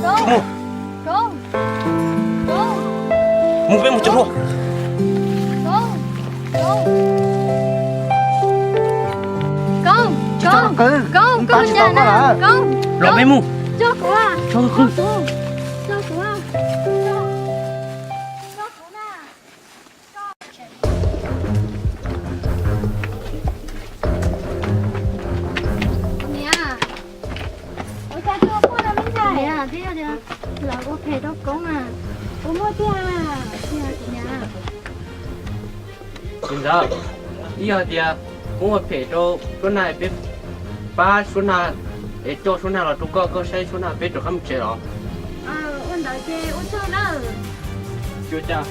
Mus, peb mus cog hlua. Los peb mus. Niam, ua cas tuaj muaj no me ntxhais? Niam, twb yog tias lawv ua phem rau Koob na. Ua muaj tiag tiag niam. Txiv ntxawm, twb yog tias Koob ua phem rau Suab Nag, peb pab Suab Nag es coj Suab Nag los rau koj, koj saib Suab Nag peb rov qab mus tsev los. Ua ntawd ces ua tsaug nawb. Tsuj, cas.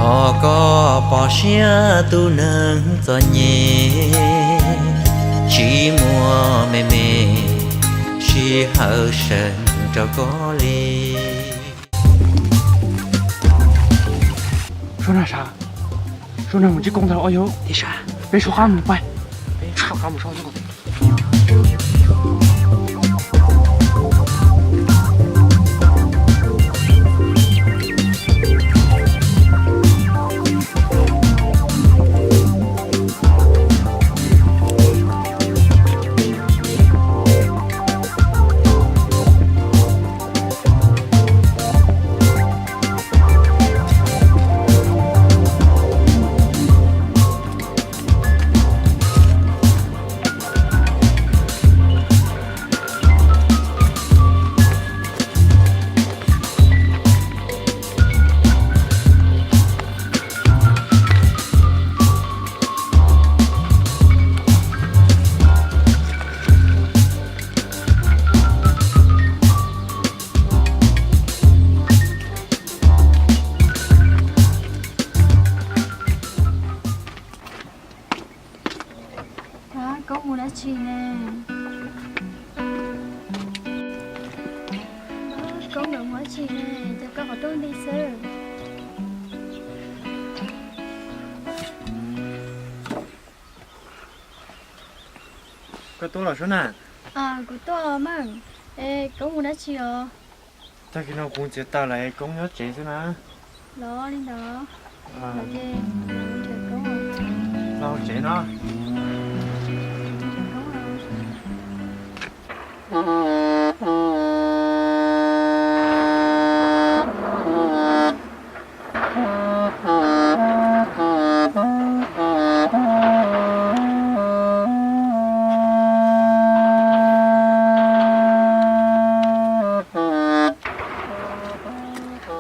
Thov koj pom siab tus neeg txom nyem, tsis muaj me me sij hawm seev rau koj li. Suab Nag sav, Suab Nag mus ntsib Koob ntag os yog. Peb soj qab mus pais. Koob mus dab tsi ne? Koob mus dab tsi ne? Cas koj qhov rooj nti xwb? Koj tuaj los Suab Nag? Kuv tuaj mas. Es Koob mus dab tsi os? Tag kis no kuv txiav taws lawm, Koob nyob tsev xwb na. Los li ntawd. Los tsev no.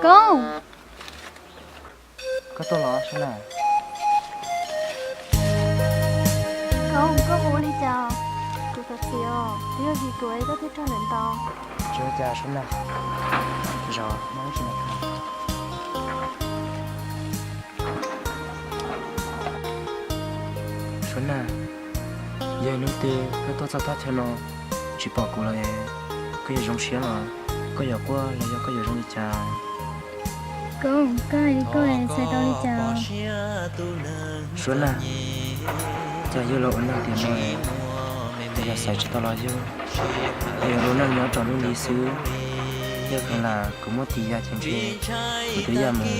Koob. Koj tuaj los Suab Nag? Koob, koj ua li cas? Kuv xav txiv os, twb yog vim kuv es koj thiaj raug lawm ntau. Tsis ua cas Suab Nag, zov muaj dab tsi no. Suab Nag, yog hnub twg koj tuaj txog thaj chaw no tsis pom kuv lawm, koj yuav zoo siab los koj yuav quaj los yog koj yuav zoo li cas? Koob, koj hais li koj xav tau li cas? Suab Nag, cas yug los ua neeg tiam no, yog xaiv tsis tau los yug, yog ua neeg nyob tsaus ntuj nti xwb, yog kheev lam kuv muab tis ya ces ntshe kuv twb ya mus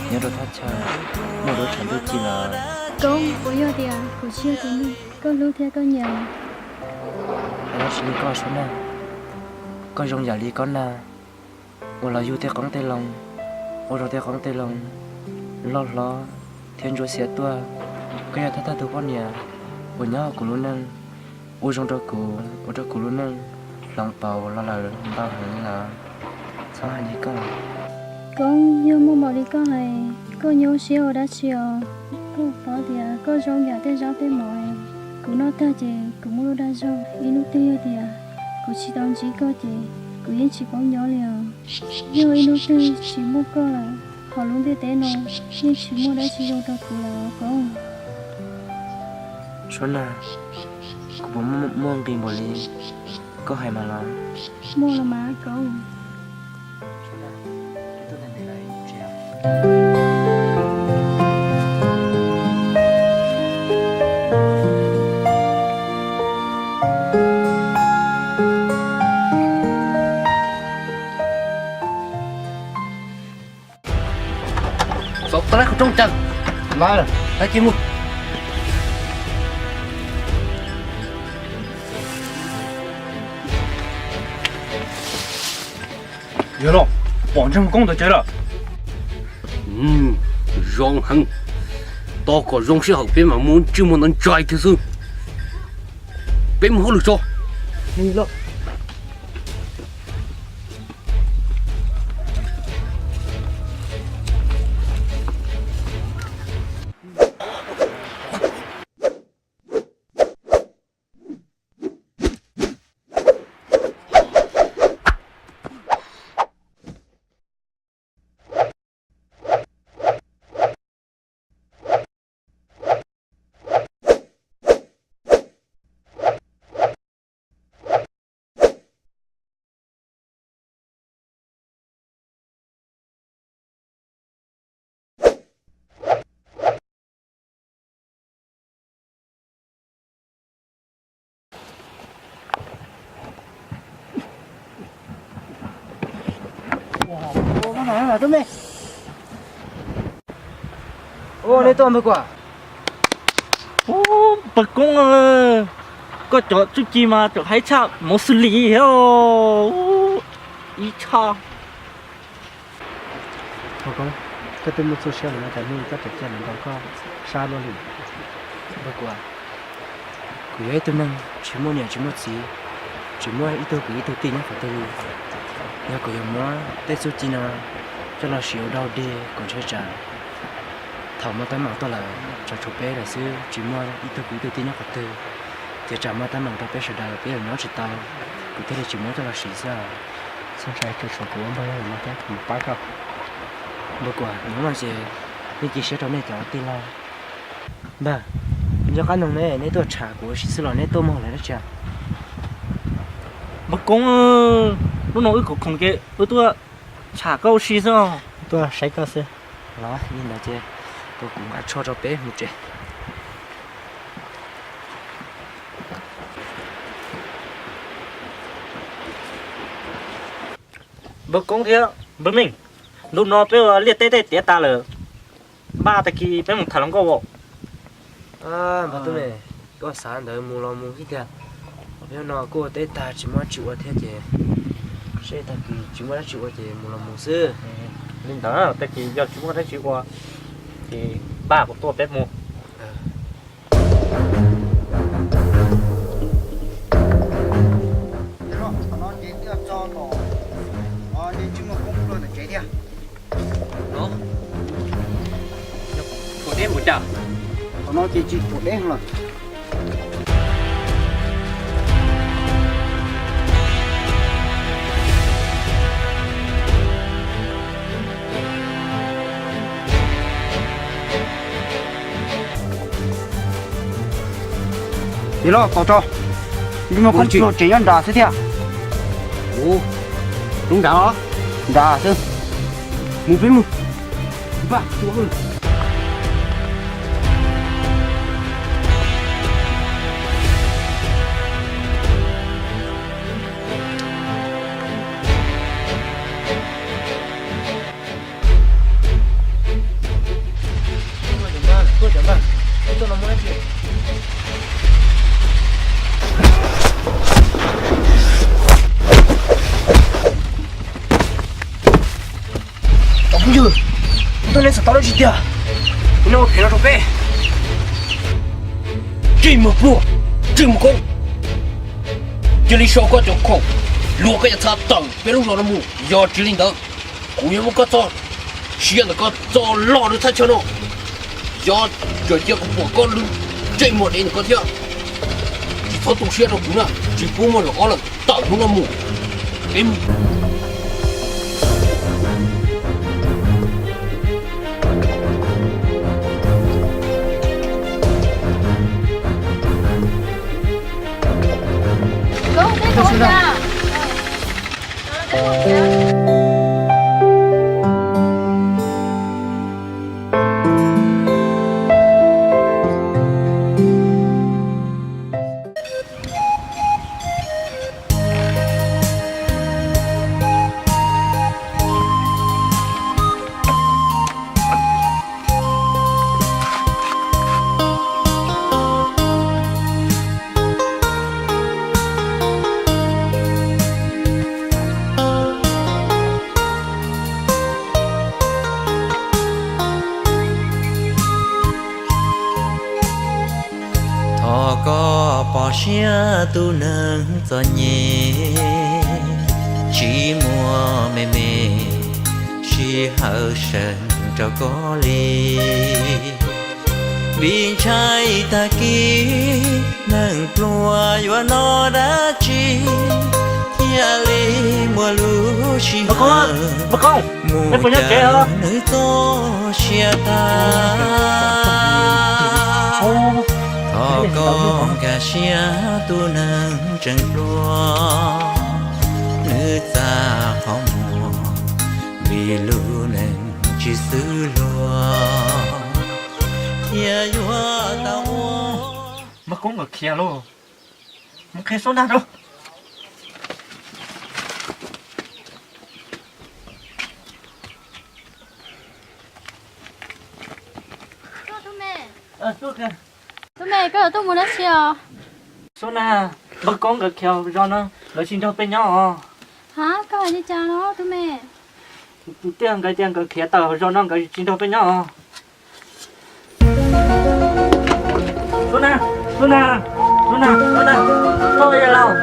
nyob rau thaj chaw muaj duab tshav ntuj ci lawm. Koob, puas yog tias kuv tsis yog tus neeg koj hlub thiab koj nyiam? Tab sis li koj Suab Nag, koj zoo yam li Koob Nag uas los yug tej qoob tej loo, ua rau tej qoob tej loo loj hlob thiab ntsuab xiav tuaj. Koj yog thawj thawj tus poj niam uas nyob hauv kuv lub neej, Ua zoo rau kuv, ua rau kuv lub neej hloov pauv los lawm ntau heev li lawm. Txhob hais li koj. Koob, yog muaj npaum li koj hais, koj nyuaj siab ua dab tsi os? Koj paub tias koj zoo yam tej zaub tej mov, kuv noj tag ces kuv muaj lub dag zog. Ib hnub twg yog tias kuv tsis tau ntsib koj ces kuv yeej tsis paub nyob li os. Yog ib hnub twg tsis muaj koj lawm, hauv lub ntiaj teb no yeej tsis muaj dab tsi zoo rau kuv lawm os Koob. Suab Nag, kuv puas muaj nqis npaum li koj hais mas los? Muaj los mas Koob. Xov tau lawm qhov rooj cawm. Lawm, lawv cia mus. Yog los, pom ntseeg Koob ntawd tsev lawm. Zoo heev, tos kom zoo sij hawm peb mam mus ntsej muag ntawd ntsais thiab xwb. Peb mus hauj lwm tso. Ua, nej tuaj npawg Kuam? Ub, npawg Koob, koj cov txuj ci mas cov haib tshaj mov xws li thiab. Ib tshaj. Npawg Koob, koj twb muaj txuj siab los no cas hnub no koj tseem cia li nkaus koj sab luaj li? Npawg Kuam, kuv yog ib tug neeg tsis muaj niam tsis muaj txiv, tsis muaj ib tug kwv ib tug tij nyob qhov twg li. Yog kuv yuav muab tej txuj ci no coj los siv ua dog dig kom ntshe tsam thaum muaj teeb meem tuaj lawm tsam tshuav peb lawm xwb, tsis muaj ib tug kwv ib tug tij nyob qhov twg, ces tsam muaj teeb meem rau peb sawv daws peb yuav nyob tsis tau, kuv thiaj li tsis muab coj los siv xwb. Txhob ntshai, tsuas tshuav kuv ob npawg no thiab kuv pab koj. Npawg Kuam, hnub no ces nej cia siab rau nej cov tij laug. Npawg, nco qab noog ne, neb tuaj tsham kuv ua si xwb los neb tuaj muag lawv dab tsi? Npawg Koob, hnub no wb khoom khoom ces wb tuaj tsham koj ua si xwb. Tuaj saib koj xwb. Los li ntawd ces ua kuv nqa tsho rau peb mus tsev. Npawg Koob thiab npawg Meej, ntu no peb ua liaj teb tej tiav tas lawm, npaj tag kis peb mus tham hluas nkauj os. Npawg Tub Me, koj xav ntawd mus los mus xwb tiag. Peb no kuj ua teb tag tsis muaj dab tsi ua thiab ces seb tag kis tsis muaj dab tsi ua ces mus los mus xwb. Li ntawd tag kis yog tsis muaj dab tsi ua ces npaj kuv tuaj peb mus. Qhov no ces twb txog tom ntsej muag Koob lawv tsev thiab. Pom deb npaum cas? Qhov no ces tsis pom deb lawm. Ces los tos tso, ntsej muag Koob tsev nyob nram xwb thiab. Ub, lub nrad los? Nrad xwb. Mus peb mus. Npaj. Cov phooj ywg, kuv tuaj nej xav tau dab tsi tiag? Kuv nej ua phem no rau peb. Ntsej muag pluag, ntsej muag Koob. Cia li so koj cov khoom, luag koj cov txha tawm peb lub zos no mus, yog tsis li ntawd kuv yuav muab koj txoj sia ntawm koj txo loj rau thaj chaw no. Yog tseem cia kuv pom koj lub ntsej muag dev ntawm koj thiab, tsis txhob tu siab rau kuv na, tsis pub muaj zaum ob lawm, tawm hnub no mus. Peb mus. Thov koj pom siab tus neeg txom nyem, tsis muaj me me sij hawm seev rau koj li. Vim ntshai tag kis neeg pluag yuav noj dab tsi, thiaj li muaj lub sij hawm mus caw nws txoj sia tag. Thov koj nkag siab tus neeg tseem hluas, nws txaj qhov muag vim lub neej tsis xwm luag, thiaj yuav tau ua. Npawg Koob nkawd khiav lauj, mus qhia Suab Nag rau. Tub me, koj yuav tuaj mus dab tsi os? Suab Nag, Npawg Koob nkawd khiav zos no, lawv tsis nrog peb nyob os. Ha, koj hais li cas no tub me? Tus tij nkawd tias nkawd khiav tawm zos no nkawd tsis nrog peb nyob os. Suab Nag, Suab Nag, Suab Nag, Suab Nag, koj yog laus,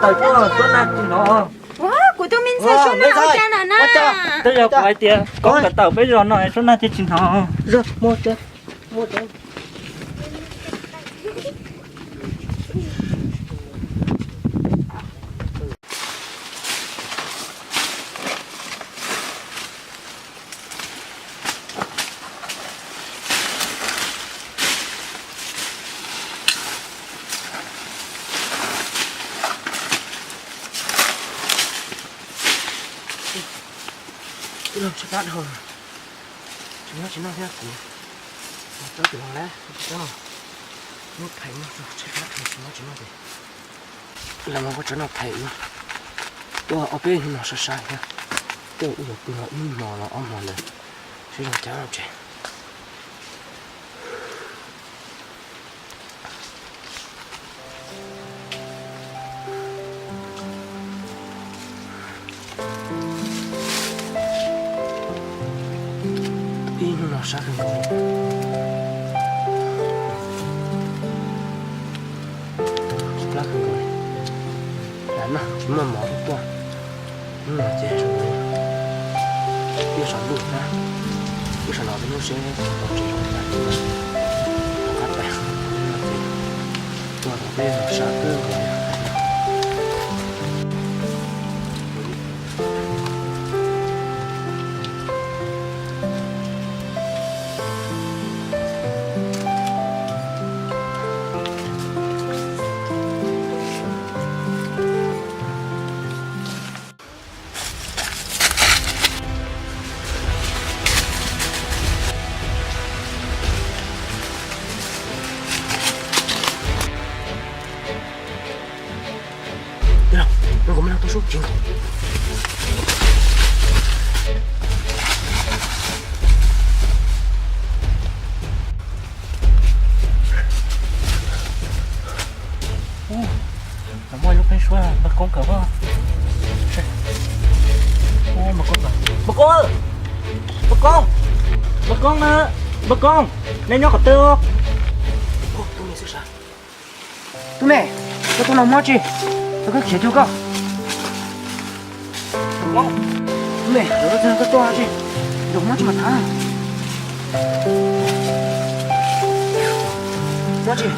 tawm tuaj Suab Nag tsis hnov. Ua, kuv tus me ntxhais Suab Nag ua cas na na? Twb yog kuv hais tias koj tawm peb zos no Suab Nag thiaj tsis hnov. Tij laug, tshaib plab dhau, tsis nyob tsis noj thiab kuv. Txob tus no lawm, tsis txob no, muab phais noj tso, tshaib plab dhau tsis nyob tsis noj ces los mus ua tsav noj phais ua. Tuaj ob peb hnub no sab sab thiab, tuaj ua pw no ib hmos los ob hmos ntawd, seb zoo cas tsev. Ib hnub no sab kawg nkaus li, plab kawg nkaus li. Lam noj tsis muaj mov tuaj, hnub no ces zoo li twb sawv ntuj na, twb sawv los peb hnub seb tom tsev zoo li cas, tom qab pem no ces tuaj los peb sab kawg nkaus li. Tij laug, no kuv me no tuaj sub tsis nkaus. Ub, no muaj lub qeeb suab Npawg Koob kawm os. Ub, Npawg Koob, Npawg Koob, Npawg Koob, Npawg Koob na, Npawg Koob, nej nyob qhov twg? Tub me, koj tuaj no muaj tsi? Koj khiav cuag koj. Tus me, lawv tuaj txog koj tuaj tsis, nrog muab tsis mas thav. Muab tsis.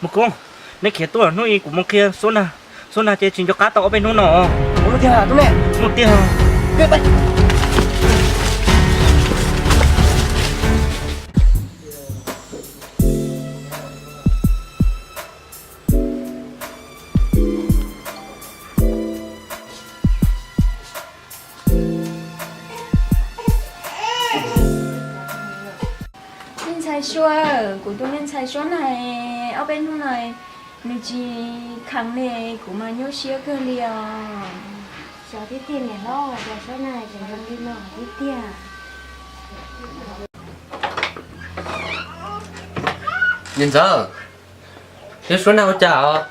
Mus koob, neb khiav tuaj hnub ib kuv mus qhia Suab Nag, Suab Nag ces tsis nco qab tau ob peb hnub no. Mus tiag tus me, mus tiag. Me ntxhais Suab, kuv tus me ntxhais Suab Nag ob peb hnub no nws tsis kheev li, kuv mas nyuaj siab kawg li os. Xyov tiag tiag niam hlob, cas Suab Nag tseem zoo li no tiag tiag. Niam ntxawm, thiab Suab Nag ua cas os?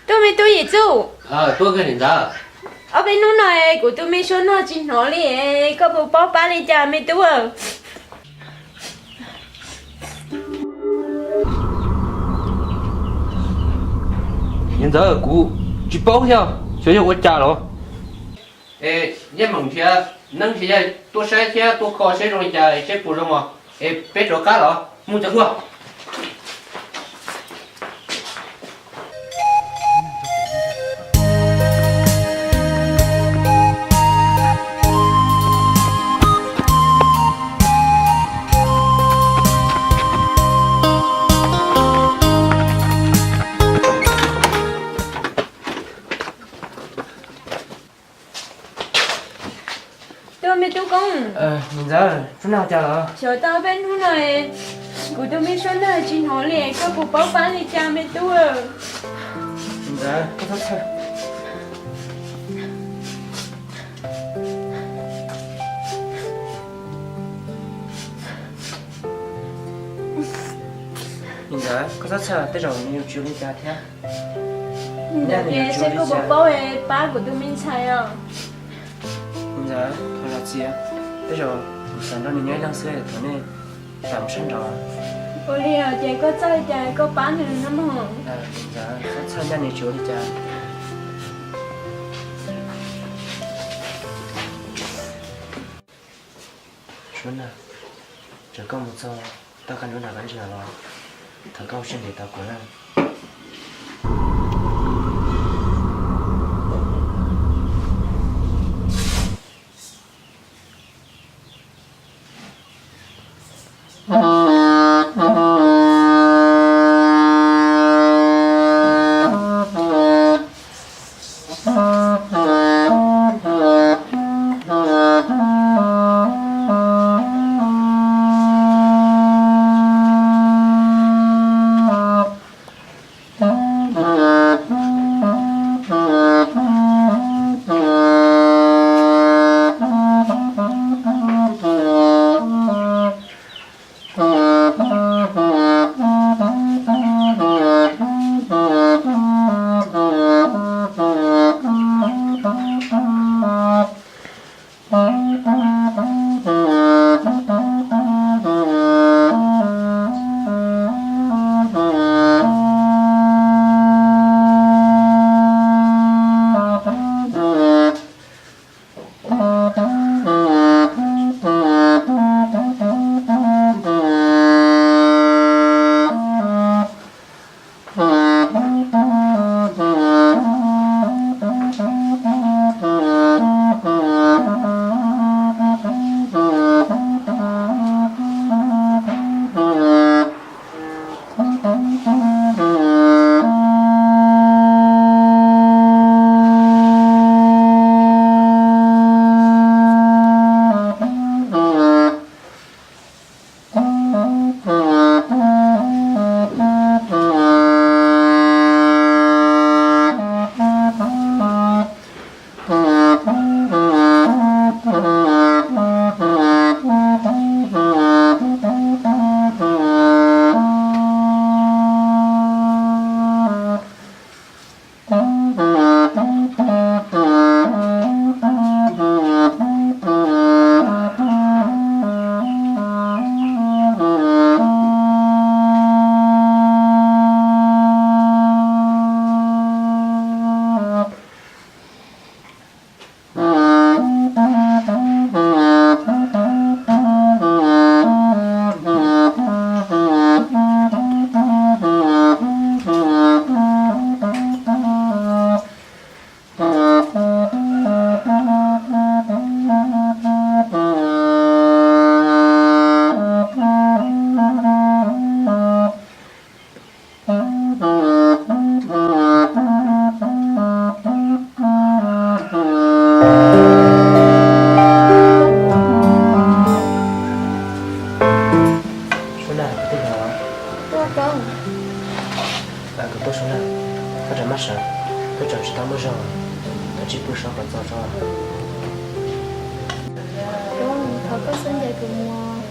Tub me tub Yim Txuj, tuaj kawg niam ntxawm. Ob peb hnub no kuv tus me Suab Nag tsis hnov li, koj puas paub pab li cas me tub? Niam ntxawm, kuv tsis paub thiab, xyov yog ua cas los. Es neb mam nrhiav neeb nrhiav yaig tuaj saib thiab tuaj kho seb zoo li cas seb puas zoo os. Es peb rov qab los mus cov nkuaj. Tub me tub Koob, niam ntxawm, Suab Nag cas los? Xyov tau peb hnub no kuv tus me Suab Nag tsis hnov li, koj puas paub pab li cas me tub? Niam ntxawm, koj txhob txhawj. Niam ntxawm, koj txhob txhawj, tej zaum nws yuav tsis ua li cas thiab. Niam ntxawm, seb koj puas paub pab kuv tus me ntxhais os. Niam ntxawm, thov zam txim, tej zaum kuv xav nrog nws nyob ib leeg xwb, thov nej zam mus sab nraud. Ua li ces koj txawj li cas koj pab nws no mog. Niam ntxawm, txhob txhawj, ncaj nws tsis ua li cas. Suab Nag, txawm koj mus txog toj qab nruab nram qab ntswg los, thov koj ua siab ntev tos kuv na. Koj tsij pw so kom txog tso. Thov koj xub ncaim kuv mus.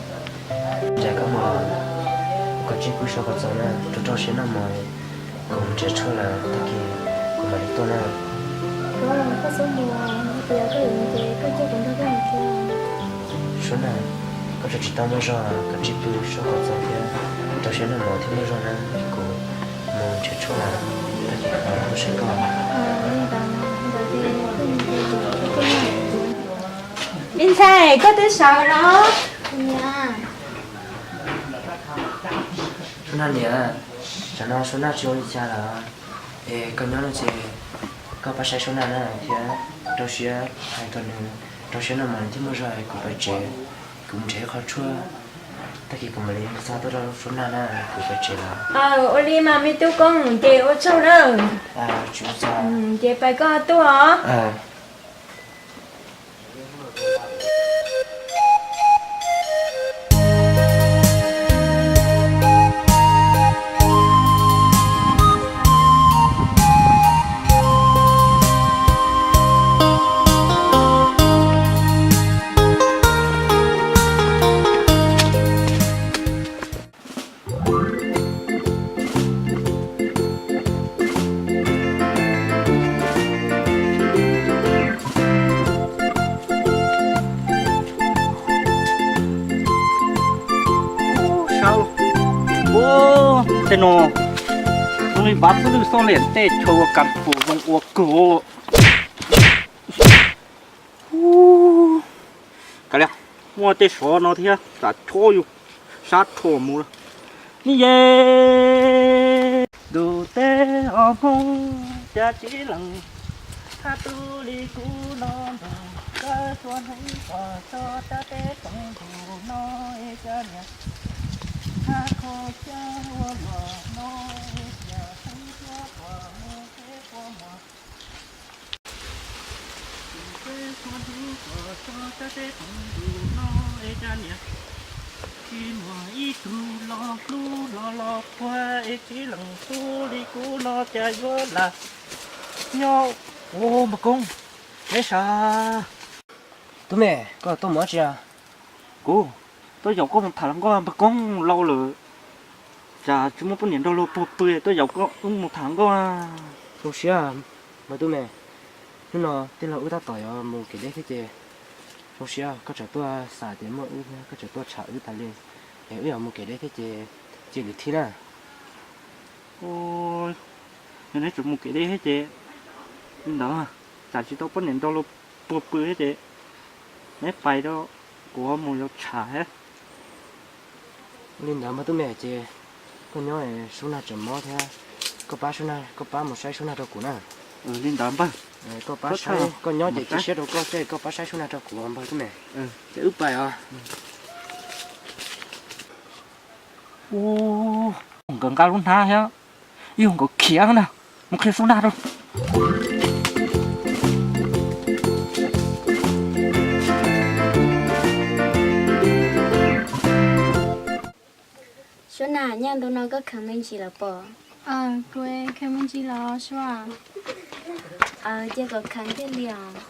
Ncaim koj mus, koj tsij pw so kom txog na, rau rau siab noj mov, kuv mus nrhiav tshuaj lawm tag kis kuv mam li tuaj na. Koj xub mus, yog koj yuav mus ces koj coj kuv nrog koj mus thiab. Suab na, koj tseem tsis tau muaj zog, koj tsij pw so kom txog thiab, rau siab noj mov thiaj muaj zog na. Kuv mus nrhiav tshuaj lawm, tag kis kuv mam tuaj saib koj. Me ntxhais, koj twb sawv los? Suab Naj niam, tsam no Suab Naj tsis ua li cas lawm, es koj nyob no ces koj pab saib Suab Naj na thiab, rau siab hais rau nws, rau siab noj mov nws thiaj muaj zog, kuv pais tsev, kuv mus nrhiav ib qho tshuaj, tag kis kuv mam li xa tuaj rau Suab Naj na, kuv pais tsev lawm. Ua li mas me tub koob ces ua tsaug na. Tsis ua cas. Ces pais koj tuaj os. Sawv, ub, tej no zoo li vav xwb lwj xoj liam tej chaw ua kas pum zoo ua kawg. Kav liam, muaj tej sov no thiab, tsam chob yus sab rhuam mus lawm. Ni ye, ntuj teb os Hmoob, cas tsis lees thab tub li kuv no nrog koj xua hneev kom txog sab teb koom ntuj no es cas niam hab kho xyab ua luam no es cas xeeb xyab quas mus teb quas muag. Tsis muaj ib tug los hlub los los puag es tsis lees tub li kuv no cas yuav lam nyob. Ua npawg Koob, neb sav. Tub me, koj tuaj mus dab tsi a? Kuv tuaj yaum koj mus tham hluas nkauj npawg Koob, laus lawm, cas tsis muaj poj niam nrog luag puag pw, tuaj yaum koj wb mus tham hluas nkauj. Zoo siab npawg Tub me, hnub no tij laug wb tab tom yuav mus kev deb thiab ces zoo siab koj tseem tuaj xav tias muaj wb thiab koj tseem tuaj tsham wb tas li, es wb yuav mus kev deb thiab ces cia lwm thib na. Yog neb tseem mus kev deb thiab ces li ntawd, tsam tsis tau poj niam nrog luag puag pw thiab ces neb pais rau, kuv mus yuav tshav thiab. Li ntawd npawg Tub me ces koj nyob, Suab Nag tseem mob thiab, koj pab, koj pab mus saib Suab Nag rau kuv na. Li ntawd npawg, koj pab saib, koj nyob ces cia siab rau koj, koj pab saib Suab Nag rau kuv npawg Tub me. Ces wb pais os. Ua, nkawd nqa lub hnab thiab, yog nkawd khiav na, mus qhia Suab Nag rau. Suab Nag, nyob ntu no koj kheev me ntsis lawm pob? Kuv kheev me ntsis lawm Suab. Cia kuv kheev thiaj li os.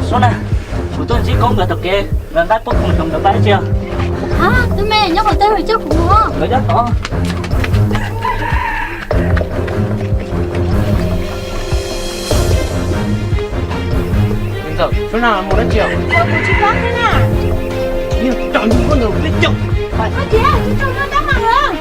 Suab Nag, kuv tuaj ntsib Koob nkawd tom kev, nkawd nqa pob khoom xyov nkawd pab dab tsi. Tub me, nyob qhov twg coj kuv mus. Nkawd nyob tod. Suab Nag mus dab tsi os? Kuv tsis paub na. Yog tsam ntsug koj ntawd peb coj. Koj tias tsis tau noj tab mas lawm.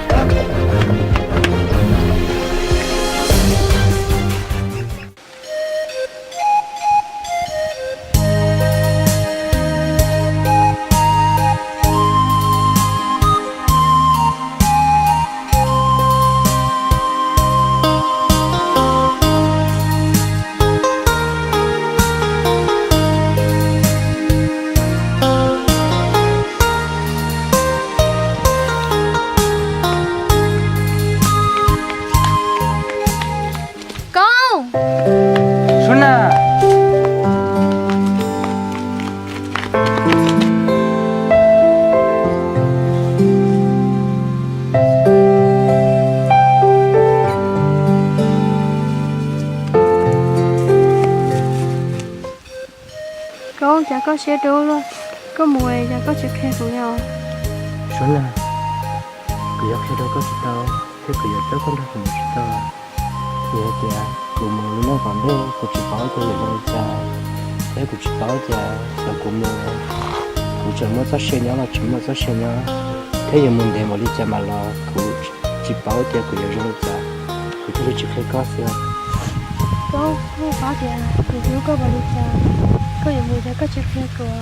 Koj siab dub luaj, koj mus es koj tsis qhia kuv li os. Suab na, kuv yuav qhia rau koj tsis tau, thiab kuv yuav coj koj nrog kuv mus tsis tau. Vim hais tias kuv mus lub neej tom ntej kuv tsis paub tias yuav zoo li cas, thiab kuv tsis paub tias thaum kuv mus kuv tseem muaj txoj sia nyob los tsis muaj txoj sia nyob, thiab yuav mus ntev npaum li cas mas los kuv tsis paub tias kuv yuav zoo li cas, kuv thiaj li tsis qhia koj xwb. Koj, koj paub tias kuv hlub koj npaum li cas, koj yuav mus ces koj tsis qhia kuv,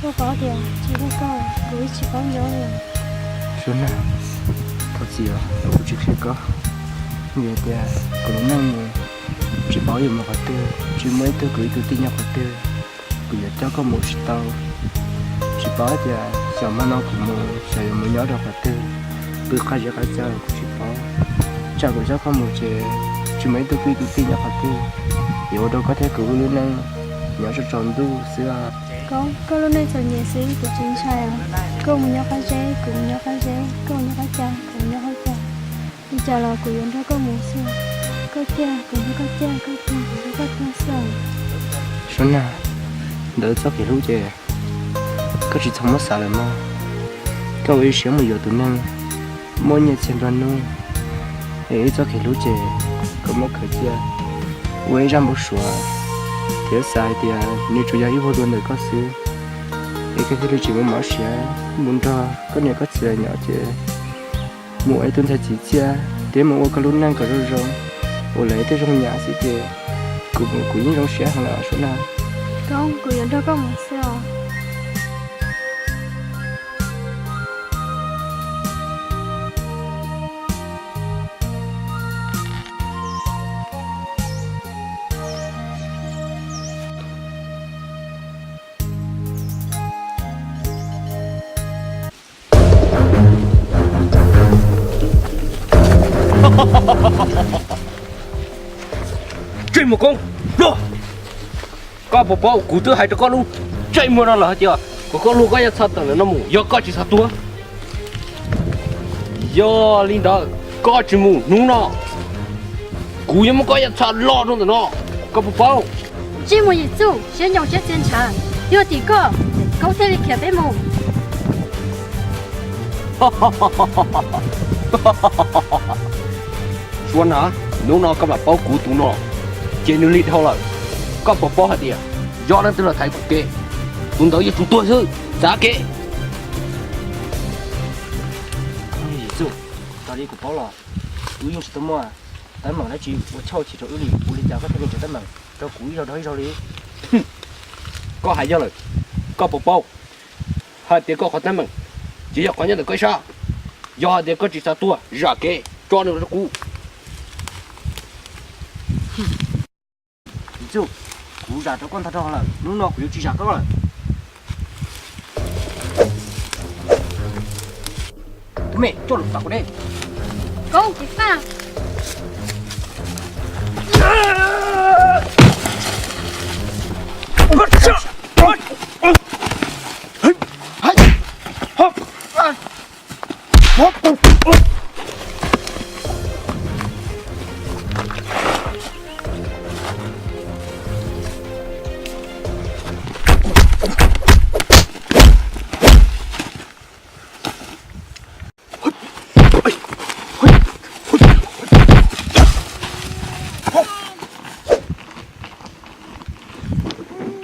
koj paub tias tsis muaj koj kuv yeej tsis paub nyob li. Suab na, thov txim os, kuv tsis qhia koj, vim hais tias kuv lub neej mus tsis paub yuav mus qhov twg, tsis muaj ib tug kwv ib tug tij nyob qhov twg, kuv yuav coj koj mus tsis tau. Tsis paub tias xyov hmo no kuv mus xyov yuav mus nyob rau qhov twg, pw qhov zej qhov txag los kuv tsis paub. Tsam kuv coj koj mus ces tsis muaj ib tug kwv ib tug tij nyob qhov twg, yuav ua rau koj thiab kuv wb lub neej nyob tsaus tsaus ntuj xwb. Koj, koj lub neej txom nyem xwb kuv tsis ntshai os. Koj mus nyob qab zeb, kuv mus nyob qab zeb, koj mus nyob qab ca, kuv mus nyob qab ca. Li cas los kuv yuav nrog koj mus xwb. Koj ciaj kuv nrog koj ciaj, koj tuag kuv nrog koj tuag xwb. Suab na, ntawm txoj kev hlub ces koj tsis txhob muab xav lawm mog. Koj ua ib siab mus yuav tus neeg muaj nyiaj txiag nplua nuj, es ib txoj kev hlub ces koj muab khaws cia ua ib zaj npau suav, thiab xav hais tias nws tsuas yog ib vuag dua ntawm koj xwb, es koj thiaj li tsis muaj mob siab mus nrog koj niam koj txiv lawv nyob ces mus ua ib tug ntxhais txim txiaj thiab mus ua koj lub neej kom zoo zoo, ua lawv ib tug zoo nyab xwb ces kuv mus kuv yeej zoo siab heev lawm Suab na. Koj, kuv yuav nrog koj mus xwb os. Ntsej muag koob luag, koj puas paub kuv twb hais rau koj lub ntsej muag no lawm hais tias kom koj luag koj yaj txha tawm ntawm no mus yog koj tsis xav tuag. Yog li ntawd koj tsis mus hnub no, kuv yuav muab koj yaj txha lo rau ntawm no, koj puas paub? Ntsej muag yim txuj, siab nyoos siab txia ntshav, yog tim koj, koj thiaj li khiav peb mus. Suab na, hnub no koj mam paub kuv tus no ces nws lig dhau lawm. Koj puas paub hais tias yog leej twg los thaiv kuv kev, tus ntawd yuav tsum tuag xwb, xav kev. Yim txuj, raws li kuv paub los wb yeej tsis tau muaj teeb meem dab tsi ua chauj chim rau wb li, ua li cas koj thiaj li nrhiav teeb meem rau kuv ib zaug dhau ib zaug li? Koj hais yog lawm, koj puas paub hais tias koj qhov teeb meem ces yog qhov nyob ntawm koj ib sab. Yog hais tias koj tsis xav tuag, zam kev tso nws los rau kuv. Yim txuj, kuv zam rau koj ntog rog lawm, hnub no kuv yuav tsis zam koj lawm. Tus me, coj lus tom kuv ne. Koob, ceev faj.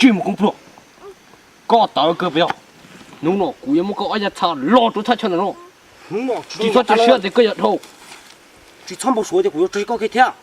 Ntsej muag koob pluag, koj tawv kawg puas yog? Hnub no kuv yuav muab koj ob yaj txha lo rau thaj chaw ntawm no. Tsis txhob tso siab tias koj yuav dhau. Tsis txhob npau suav tias kuv yuav tso koj kiag thiab.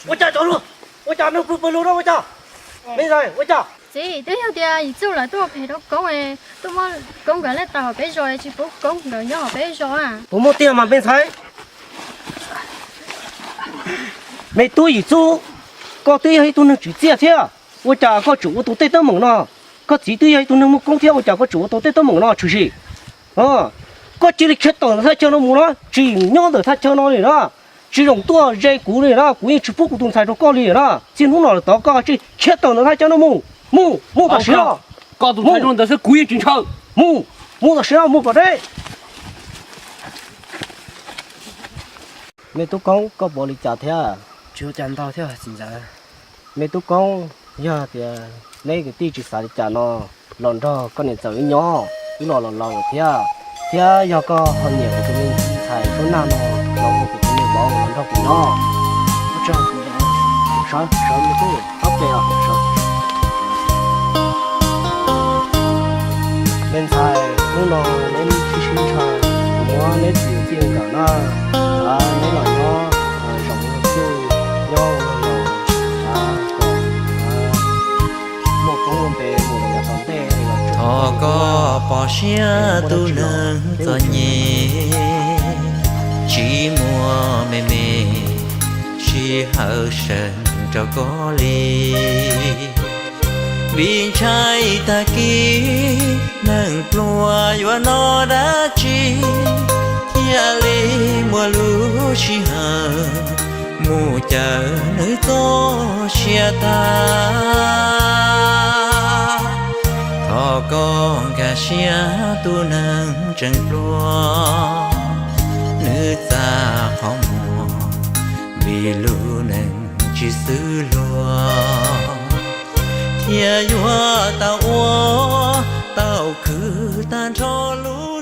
Ua cas cov luag, ua cas neeg pw pw lug no ua cas? Me ntxhais, ua cas? Txiv, twb yog tias Yim Txuj lawv tuaj phem rau Koob, tuaj muab Koob nkawd lej tawm hauv peb zos, tsis pub Koob nkawd nyob hauv peb zos. Puas muaj tiag mas me ntxhais? Me tub Yim Txuj, koj twb yog ib tug neeg tsim txiaj thiab, ua cas koj tseem ua tau tej teeb meem no? Koj txiv twb yog ib tug neeg muaj koob thiab, ua cas koj tseem ua tau tej teeb meem no tshwm sim? Koj cia li khiav tawm ntawm thaj chaw no mus na, tsis nyob ntawm thaj chaw no li na, tsis zoo tuaj ze kuv li na, kuv yeej tsis pub kuv tus ntxhais rau koj li na. Txij hnub no lawm tod koj cia li khiav tawm ntawm thaj chaw no mus, mus, mus tam sim no. Koj tus ntxhais zoo ntawd xwb kuv yeej tsis ntshaw. Mus, mus tam sim no, mus kom deb. Me tub Koob, koj puas li cas thiab? Tsis ua cas ntau thiab txiv ntxawm. Me tub Koob, yog tias neb kwv tij tsis xav li cas no, los nrog koj niam ntxawm wb nyob, wb los los laus lawm thiab, thiab yog koj ho nyiam kuv tus me ntxhais Suab Nag no, los ua kuv tus me vauv los nrog kuv nyob. Sawv, sawv me tub, ob peb os, sawv. Me ntxhais, hnub no neb sib sib ntshaw, kuv muab neb txiv txij nkawm na, neb los nyob zoo ua txuj, nyob ua laus, kom muaj koob muaj npe mus yav tom ntej. Thov koj pom siab tus neeg txom nyem, tsis muaj me me sij hawm seev rau koj li. Vim ntshai tag kis neeg pluag yuav noj dab tsi, thiaj li muaj lub sij hawm mus caw nws txoj sia tag. Thov koj nkag siab tus neeg tseem pluag, nws txaj qhov muag vim lub neej tsis xws luag, thiaj yuav tau ua tau khwv tag nrho lub